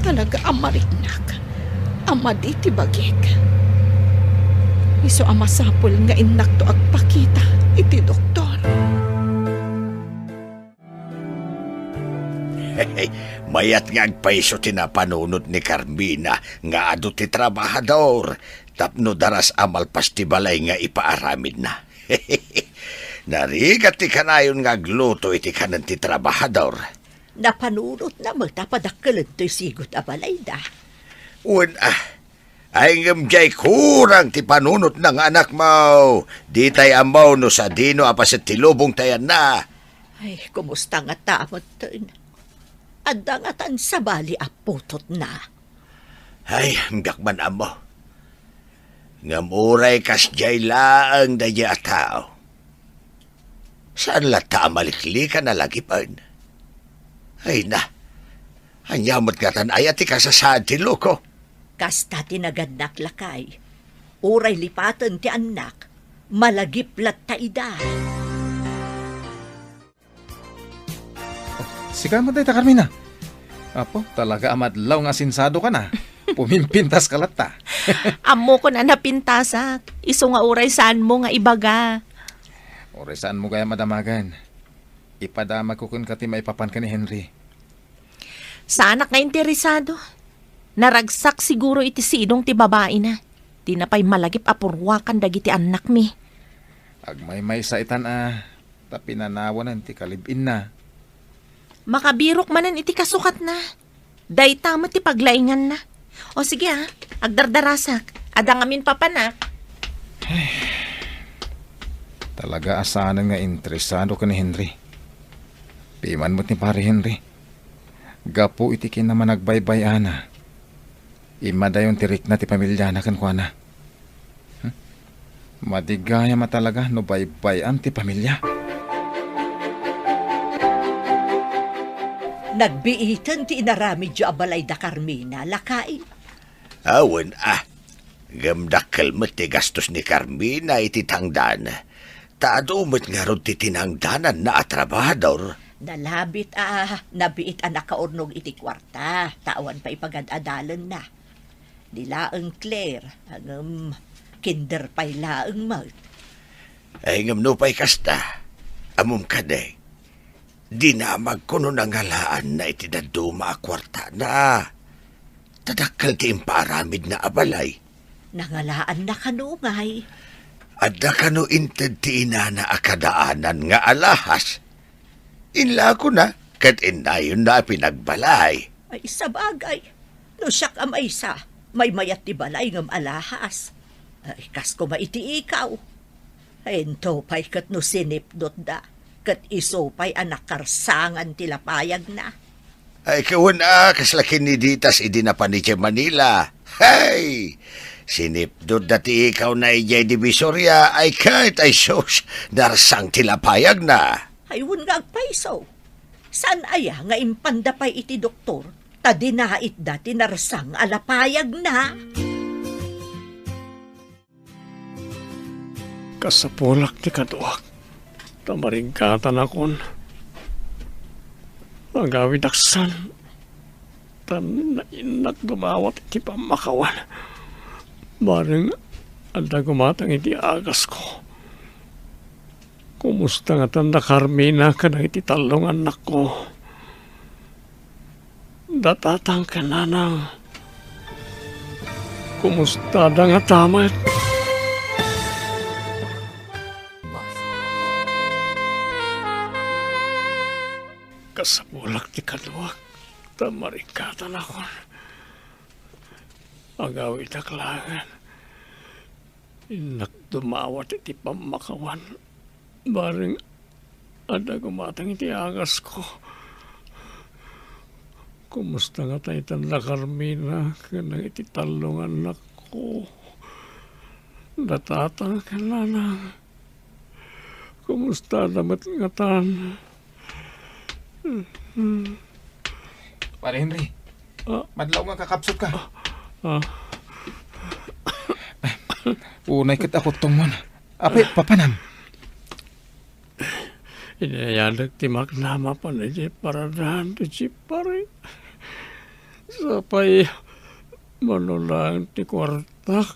Talaga a mariknak a madi ti bagik. Isu a masapul nga innakto agpakita iti doktor. Mayat nga agpayso ti napanunot ni Carmina nga adu ti trabahador tapno daras a malpas ti balay nga ipaaramidna. Narigat ti kanayon nga agluto iti kanen ti trabahador. Napanunotna met a padakkelento ti sigut a balayda. Wen, ah, ay ngem diay kurang ti panunotna nga anakmo. Ditay ammo no sadino a paset ti lubong ti ayanna. Ay, kumusta ngata metten? Adda ngatan sabali a putotna? Ay, diak man ammo. Ngem uray kasdiay laeng daydiay a tao, saan latta a maliklikan a lagipen? Ay na, ania met ngatan aya ti kasasaad ti loko? Kasta ti nagannak, lakay. Uray lipaten ti annak, malagip latta ida. Sika met dayta, Carmina. Apo, talaga a madlaw nga asinsadokan a. Pumimpintaska latta. Ammokon a napintasak. Isu nga uray saanmo nga ibaga. Uray saanmo gayam a damagen. Ipadamagko kenka ti maipapan ken ni Henry. Saanak nga interesado. Naragsak siguro iti sidong ti babaina. Dina pay malagip a purwakan dagiti annakmi. Agmaymaysa itan a, ta pinanawanen ti kalib-inna. Makabirok manen iti kasukatna. Dayta met ti paglainganna. O sige, a, agdardarasak. Adda ngamin papanak. Talaga a saanen nga interesado ken ni Henry. Piman met ni Pare Henry. Gapu iti kinamanagbaybay-ana, immadayon ti rikna ti pamiliana kenkuana. Hmm? Madi gayam a talaga no baybay-am ti pamilia. Nagbiiten ti inaramidyo a balay da Carmina, lakay? Awan, a. Ngem dakkel met ti gastos ni Carmina iti tangdan. Ta adu met ngarud ti tinangdananna a trabahador. Nalabit a nabiit a nakaurnog iti kuarta, ta awan pay pagad-adalenna. Ni laeng Claire, ngem kinder pay laeng met. Ay, ngem nupay kasta, ammom kadi, dinamagko no nangalaanna iti dadduma a kuartana. Ta dakkel ti impaaramidna a balay. Nangalaanna kano ngay? Adda kano inted ti inana a kadaanan nga alahas? Inlakona ket innayonna a pinagbalay. Ay, sabagay. No siak a maysa, maymayat ti balay ngem alahas. Ay, kas koma iti ikaw. Into pay ket no sinipnotda, ket isu pay a nakarsangan ti lapayagna. Ay, kawen a, kasla kiniditas idi napan idiay Manila. Hay! Sinipnotda ti ikawna idiay Divisoria, ay ket, ay sus, narsang ti lapayagna. Ay, wen nga agpayso. Saan aya nga impanda pay iti doktor, ta dinaitda ti narsang a lapayagna? Kasapulak ti kaduak, ta mariggatanakon. Agawidaksan, ta nainnak dumawat iti pammakawan. Bareng adda gumatang iti agasko. Kumusta ngatan da Carmina kadagiti tallo nga annakko? Da tatang ken nanang, kumustada ngata met? Kasapulak ti kaduak, ta mariggatanakon. Agawidak laengen. Innak dumawat iti pammakawan. Bareng adda gumatang iti agasko. Kumusta ngata itan da Carmina ken dagiti tallo nga annakko? Da tatang ken nanang, kumustada met ngatan? Pare Henry, ah, madlaw nga kakapsutka. Ah. Unay ket a kuttongmon. Apay, papanam? Inayadek ti makna a mapan idiay paradahan ti jeep, pare. Sapay, mano laeng ti kuartak.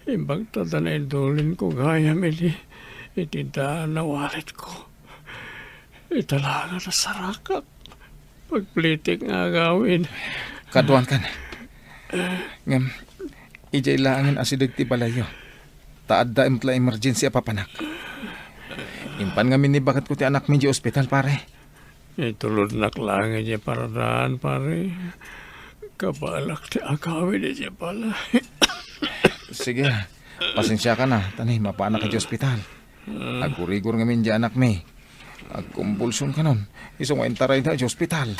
Imbag ta adda naidulinko gayam iti, iti daan a walletko. Ita laeng a nasarakak. Pagplitik nga agawid. Kaduankan. Ngem, idiay laengen asideg ti balayyo. Ta adda met la emergency a papanak. Impan ngamin ni baketko ti anakmi idiay ospital, pare. Itulodnak laeng idiay paradaan, pare. Kabalak ti agawid idiay balay. Sige, pasensiakan a, ta ni, mapaanak idiay ospital. Agurigor ngamin di anakmi. Agkumbulsion kanon, isu nga intarayda idiay ospital.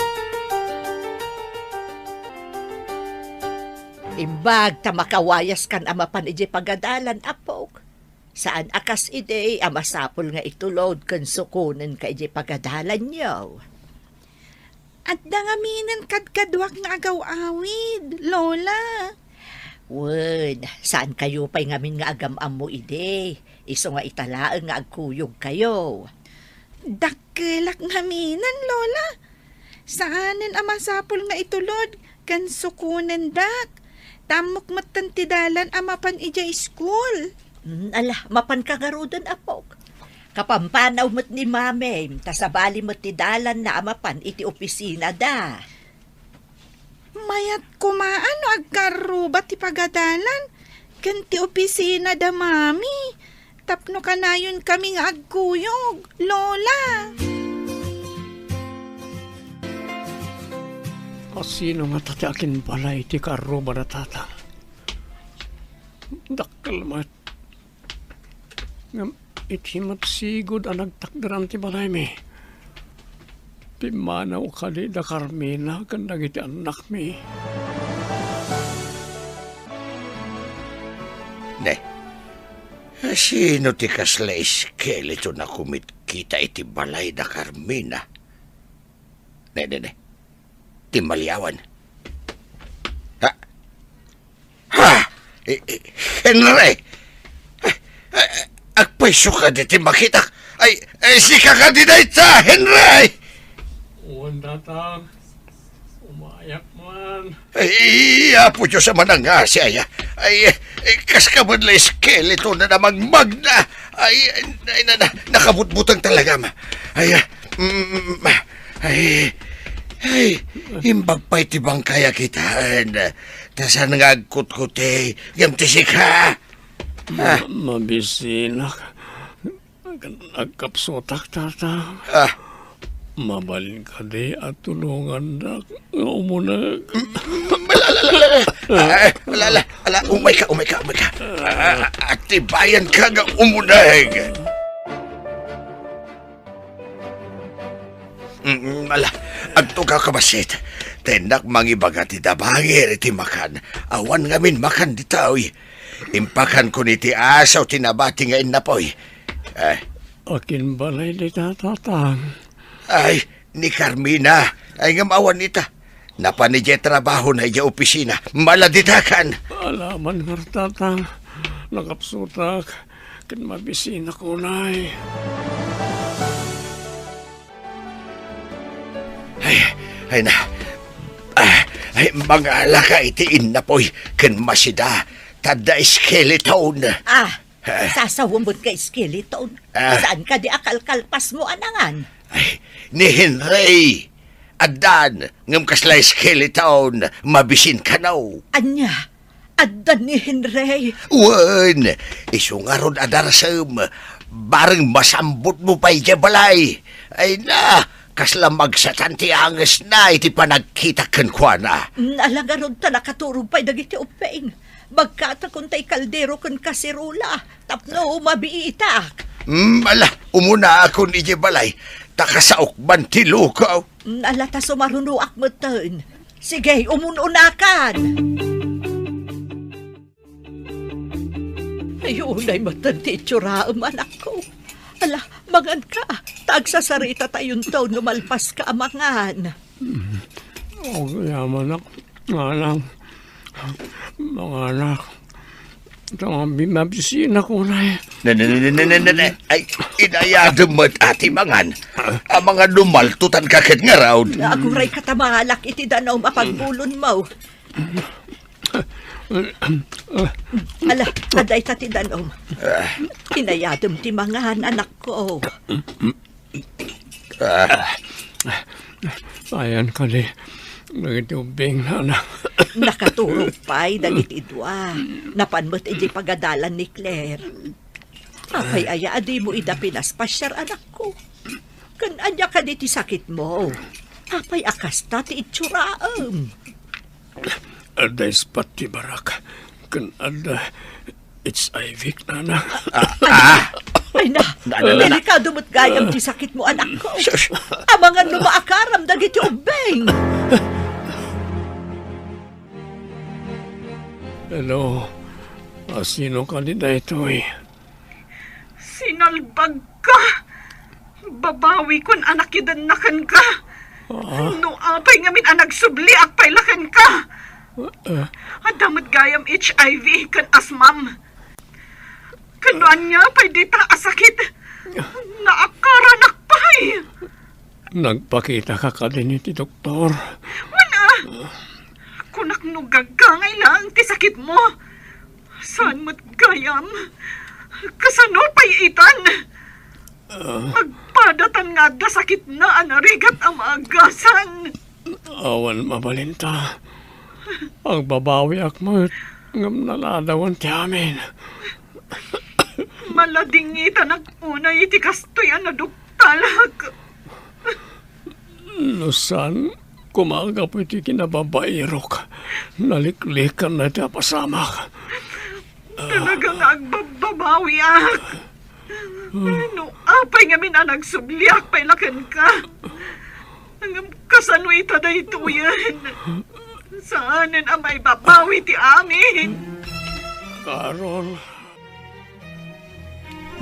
Imbag ta makawayaskan a mapan idiay pagadalan, apok. Saan a kas idi a masapul nga itulod ken sukonenka idiay pagadalanyo. Adda ngaminen kadkaduak nga agaw-awid, Lola. Wen, saankayo pay ngamin nga agam-ammo idi, isu nga ita laeng nga agkuyogkayo. Dakkelak ngaminen, Lola. Saanen a masapul nga itulod ken sukonendak. Ta ammok metten ti dalan a mapan idiay iskul. Mm, ala, mapanka ngaruden, apok. Kapampanaw met ni Mamim, ta sabali met ti dalanna a mapan iti opisinada. Mayat koma no agkarruba ti pagadalan ken ti opisinada, Mami. Tapno kanayon kami nga agkuyog, Lola. Asino ngata ti akinbalay ti karrubada, Tatang? Dakkel met. Ngem iti met sigud a nagtakderan ti balaymi, pimmanaw kadi da Carmina ken dagiti annakmi. Ne, sino ti kasla eskeleton a kumitkita iti balay da Carmina? Ne, ne, ne. Ti maliawan. Ha? Ha? Eh, eh, Henry! Eh, eh, agpayso kadi ti makitak? Ay, ay, sika kadi dayta, Henry! Wen, Tatang. Umayak man. Ay, Apo Dios a manangngasi, aya. Ay, eh, kas ka met la eskeleto na namagmagna. Ay, ay, na, na, nakabutbutang talaga, ma. Ay, ah, mm, ay, ay, imbag pay ti bangkay a kitaen. Ta saan nga agkutkuti, ngem ti sika? Ah. Ma-, mabisinak. Agkapsutak, Tatang. Ah. Mabalin kadi a tulongandak nga umuneg? Mm, ala, ala, ala, ala. Ah, ala, ala, ala. Umay ka, umay ka, umay ka. Ah, atibayan ka nga umuneg. Mm, ala, agtugaw ka bassit. Ta innak mangibaga ti dabangir iti makan. Awan ngamin makan ditoy. Impakanko ni ti asaw ti nabati nga innapoy. Eh. Akinbalay dita, Tatang? Ay, ni Carmina. Ay, ngem awan ita. Napan idiay trabahona idiay opisina. Maladitakan. Alaman ngarud, Tatang. Nakapsutak. Ken mabisinak unay. Ay, ay na. Ah, ay, mangalaka iti innapoy ken masida. Ta adda skeleton. Ah, eh, sasawem met nga skeleton. Ah. Saan kadi a kalkalpasmo a nangan? Ay, ni Henry. Addan, ngem kasla skeleton, mabisin kano. Ania? Adda ni Henry. Wen, isu ngarud a darsem, bareng masambutmo pay idiay balay. Ay na, kasla magsatan ti angesna iti panagkitak kenkuana. Mm, ala ngarud ta nakaturog pay dagiti ubbing. Bagkatakon tay kaldero ken kaserola, tapno mabiitak. Mm, ala, umunaakon idiay balay, ta kasaok man ti lukaw. Mm, ala ta sumarunoak metten. Sige, umun-unakan. Ay, unay metten ti itsuraem, anakko. Ala, manganka, ta agsasaritatayon no malpaska a mangan. Mm. Agyamanak, anak, manganak. Ita nga bi-, mabisinak unay. Ne, ne, ne. Ay, inayadem met a ti mangan. Amangan no maltutan ka ket ngarud. Aguray ka ta mangalak iti danum a pagbulonmo. Ala, adda ita ti danum. Inayadem ti mangan, anakko. Ah. Ayan kadi dagiti ubbing, nana. Nakaturog pay dagiti dua. Napan met idiay pagadalan ni Claire. Apay aya a dimo ida pinaspasiar, anakko? Ken ania kadi ti sakitmo? Apay a kasta ti itsuraem? Adda ispat ti barak ken adda H I V, nana. Ah, ah. Ay na, Na, na, na, na. Delikado met gayam ti sakitmo, anakko. Sus. Amangan no maakaram dagiti ubbing. Hello. Asino kadi daytoy? Sinalbagka! Babawikon a nakidenna kenka. Ah? No apay ngamin a nagsubliak pay la kenka. Ah. Adda met gayam H I V ken asmam. Ken no ania pay dita a sakit, naakaranak pay. Nagpakitaka kadin iti doktor? Wen a. Kunak no gagangay laeng ti sakitmo. Saan met gayam? Kasano pay itan? Agpadatan nga adda sakitna a narigat a maagasan. Awan mabalinta. Agbabawiak met, ngem naladawan ti amin. Maladingitanak unay iti kastoy a naduktalak. No saan koma gapu iti kinababairok, naliklikanna ti napasamak. Talaga nga agbabbabawiak. No apay ngamin a nagsubliak pay la kenka. Ngem kasano ita daytoyen? Saanen a maibabawi ti amin. Carol.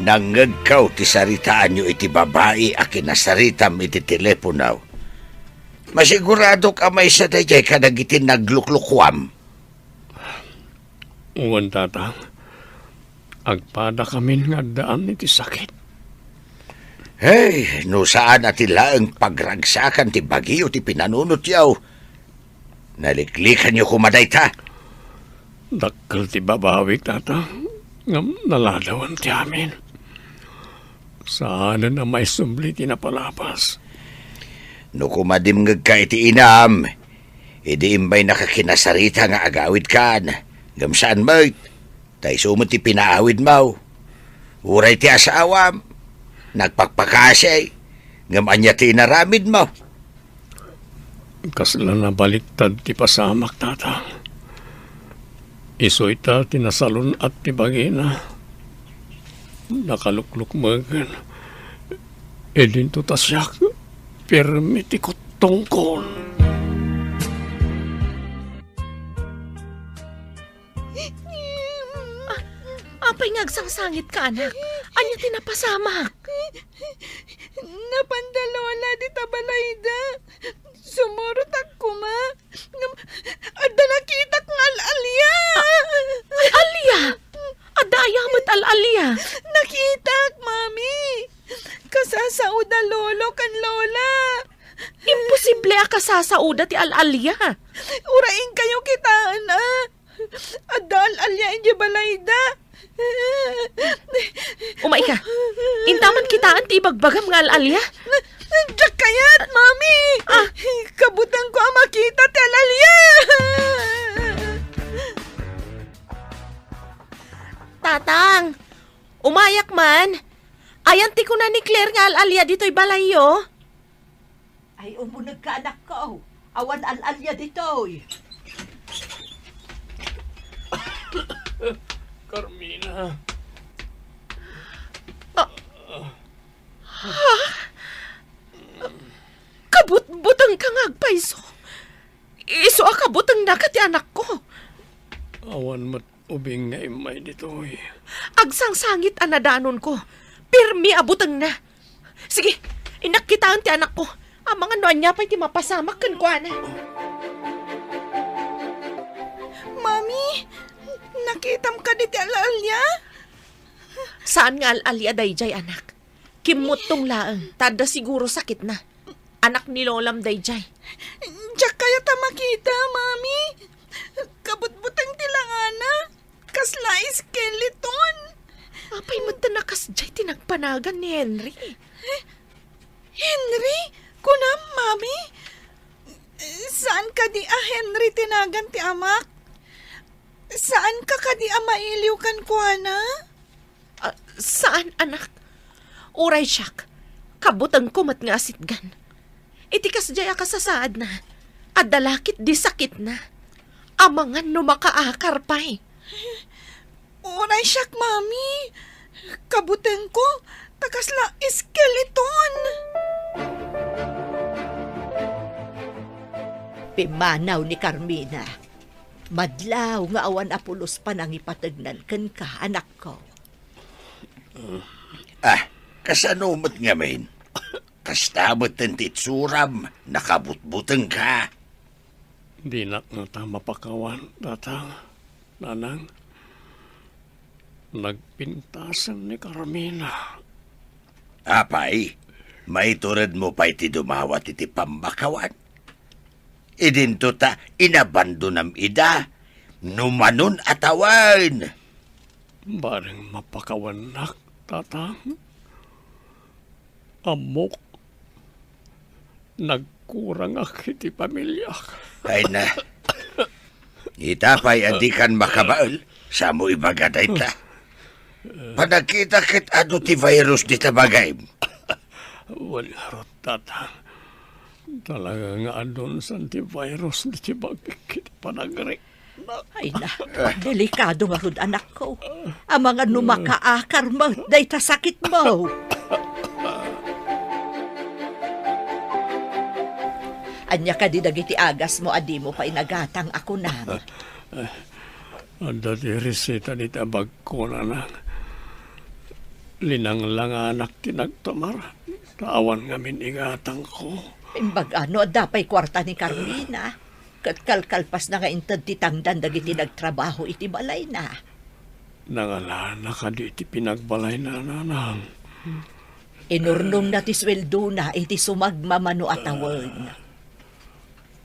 Nangngegkaw ti saritaanyo iti babai a kinasaritam iti telepono. Masiguradok a maysa daydiay kadagiti nagluklukuam. Wen, Tatang. Agpadakamin nga addaan iti sakit. Hey, no saan a ti laeng pagragsakan ti bagio ti pinanunotyo, naliklikanyo koma dayta. Dakkel ti babawik, Tatang, ngem naladawan ti amin. Saanen a maisubli ti napalabas. No koma dimngegka iti inam, idi imbaynaka kinasarita nga agawidkan, ngem saan met, ta isu met ti pinaawidmo. Uray ti asawam, nagpakpakasi, ngem ania ti inaramidmo? Kasla nabaliktad ti pasamak, Tatang. Isu ita ti nasalun-at ti bagina. Nakaluklukmegen. Idinto ta siak, pirmi ti kuttongkon. Ah, apay nga agsangsangitka, anak? Ania ti napasamak? Napan da Lola dita balayda. Sumurotak koma. Ngem, adda nakitak nga al-alia. Al-alia? Adda aya met al-alia? Nakitak, Mami. Kasasao da Lolo ken Lola. Imposible a kasasao da ti al-alia. Uray inkayo kitaen, a. Adda al-alia idiay balayda. Umayka. Inta man kitaen ti ibagbagam nga al-alia. Diak kayat, Mami. Ah. Kabutengko a makita ti al-alia. Tatang, umayak man. Ayan ti kuna ni Claire nga al-alia ditoy balayyo? Ay, umunegka, anakko. Awan al-alia ditoy. Carmina. Ah. Ha? Kabutbutengka nga agpayso. Isu a kabutengnaka ti anakko. Awan met ubing nga immay ditoy. Agsangsangit a nadanonko. Pirmi a butengna. Sige, innak kitaen ti anakko. Amangan no ania pay ti mapasamak kenkuana. Mami, nakitam kadi ti al-alia? Saan nga al-alia daydiay, anak. Kimmuttong laeng, ta adda siguro sakitna. Anak ni Lolam daydiay. Diak kayat a makita, Mami. Kabutbuteng ti langana. Kasla skeleton. Apay met ta nakasdiay ti nagpanagan ni Henry? Henry? Kunam, Mami? Saan kadi a Henry ti nagan ti amak? Saan ka kadi a mailiw kenkuana? Ah, saan, anak. Uray siak, kabutengko met nga asitgan. Iti kasdiay a kasasaadna, adda la ketdi sakitna. Amangan no makaakar pay. Uray siak, Mami. Kabutengko, ta kasla skeleton. Pimmanaw ni Carmina. Madlaw nga awan a pulos panangipategnan kenka, anakko. Ah, kasano met ngamin? Kasta met ti itsuram, nakabutbutengka. Dinak ngata mapakawan, Tatang, Nanang. Nagpintasen ni Carmina. Apay, maituredmo pay ti dumawat iti pammakawan? Idinto ta inabandonam ida, no manon a tawen. Bareng mapakawannak, Tatang. Ammok, nagkurangak iti pamiliak. Ay na. Ita pay a dikan makabael, samo ibaga dayta. Panagkita ket adu ti virus dita bagayem. Wen ngarud, Tatang. Talaga nga adunsan ti virus diti bagik iti panagrik. Ay na, delikado ngarud, anakko. Amangan no makaakar met dayta sakitmo. Ania kadi dagiti agasmo a dimo pay nagatang a kunam? Adda ti reseta dita bagko, nanang. Linanglanganak ti nagtumar, ta awan ngamin igatangko. Imbag-a no adda pay kuarta ni Carmina. Ket kalkalpasna nga inted ti tangdan dagiti nagtrabaho iti balayna. Nangalana kadi iti pinagbalayna, nanang? Inurnongna ti sueldona iti sumagmamano a tawen.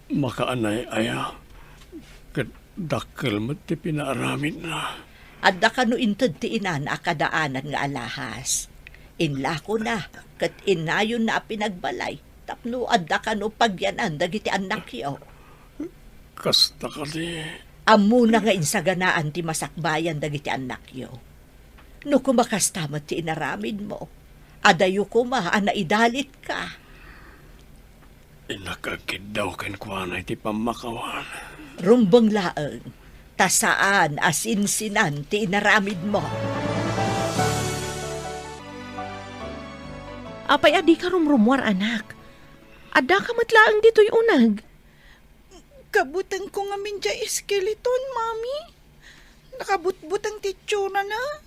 Makaanay aya, ket dakkel met ti pinaaramidna. Adda kano inted ti inana a kadaanan nga alahas. Inlakona ket inayonna a pinagbalay tapno adda kano pagyanan dagiti annakyo. Kasta kadi? Ammona nga insaganaan ti masakbayan dagiti annakyo. No koma kasta met ti inaramidmo, adayo koma a naidalitka. Innak agkiddaw kenkuana iti pammakawan. Rumbeng laeng, ta saan a sinsinan ti inaramidmo. Apay a dika rumrumuar, anak? Addaka met laeng ditoy uneg. Kabutengko ngamin diay skeleton, Mami. Nakabutbuteng ti itsurana.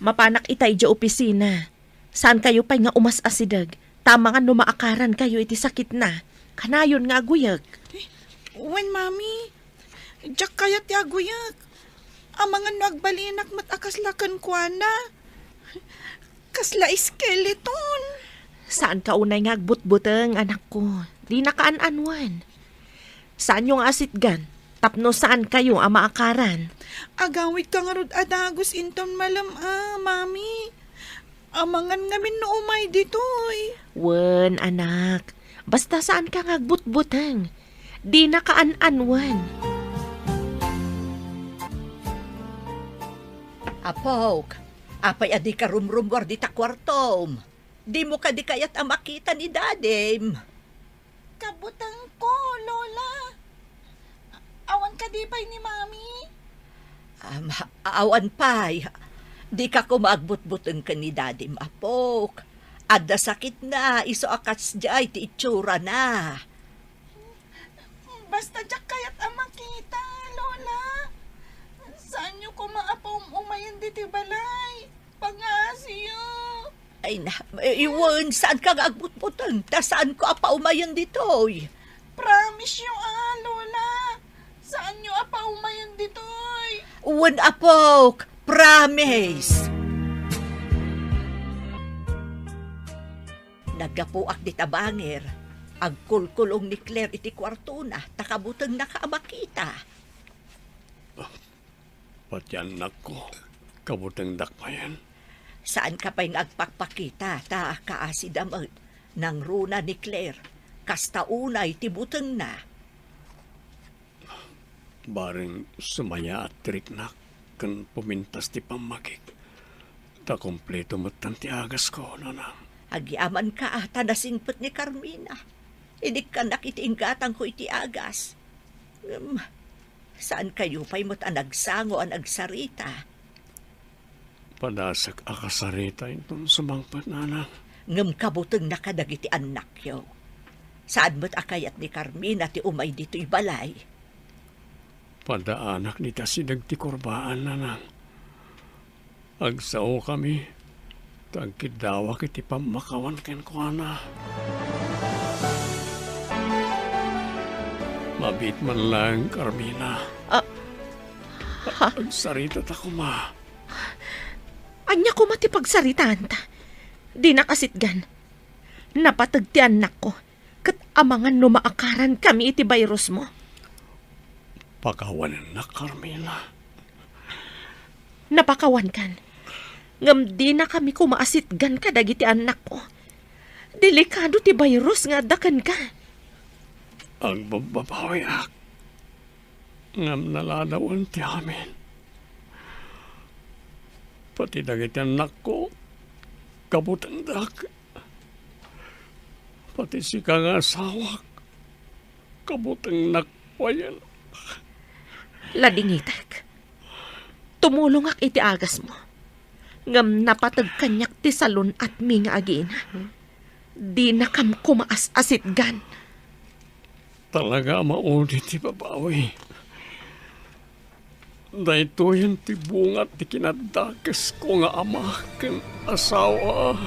Mapanak ita idiay opisina. Saankayo pay nga umas-asideg, ta amangan no maakarankayo iti sakitna. Kanayon nga aguyek. Wen, Mami. Diak kayat ti aguyek. Amangan no agbalinak met a kasla kenkuana. Kasla skeleton. Saanka unay nga agbutbuteng, anakko. Dinaka an-anuen. Saanyo nga asitgan tapno saankayo a maakaran. Agawidka ngarud a dagus inton malem-a, Mami. Amangan ngamin no umay ditoy. Wen, anak. Basta saanka nga agbutbuteng. Dinaka an-anuen. Apok, apay a dika rumrumuar dita kuartom? Dimo kadi kayat a makita ni Dadim? Kabutengko, Lola. Awan kadi pay ni Mami? Am, awan pay. Dika koma agbutbuteng ken ni Dadim, Apok. Adda sakitna, isu a kasdiay ti itsurana. Basta diak kayat a makita, Lola. Saanyo koma a paum-umayen ditoy balay. Pangaasiyo. Ay na, eh, wen, saanka nga agbutbuteng, ta saanko a paumayen ditoy. Promise-yo, a, Lola. Saanyo a paumayen ditoy. Wen, Apok, promise. Naggapuak dita bangir. Agkulkulong ni Claire iti kuartona, ta kabutengnaka a makita. Pati annakko, kabutengdak mayen. Saanka pay nga agpakpakita, ta kaasida met. Nangruna ni Claire, kasta unay ti butengna. Bareng sumayaat ti riknak ken pumintas ti pammagik. Ta kompleto metten ti agasko, nanang. Agyamanka a ta nasingpet ni Carmina. Inikkannak iti inggatangko iti agas. Ngem, saankayo pay met a nagsango a nagsarita. Padasek a kasarita inton sumangpet, nanang. Ngem kabutengna kadagiti annakyo. Saan met a kayat ni Carmina ti umay ditoy balay. Padaanak dita sideg ti kurbaan, nanang. Agsaokami, ta agkiddawak iti pammakawan kenkuana. Mabiit man laeng, Carmina. Ah, ha? Agsarita ta koma. Ania koma ti pagsaritaanta? Dinak asitgan. Napateg ti annakko, ket amangan no maakarankami iti virusmo. Pakawanennak, Carmina. Napakawankan. Ngem dinakami koma asitgan kadagiti annakko. Delikado ti virus nga adda kenka. Agbabbabawiak ngem naladawen ti amin. Pati dagiti annakko, kabutengdak. Pati sika nga asawak, kabutengnak payen. Ladingitek. Tumulongak iti agasmo. Ngem napateg kaniak ti salun-atmi nga agina. Dinakam koma as-asitgan. Talaga a maudi ti babawi. Daytoyen ti bunga ti kinaddakesko nga ama ken asawa.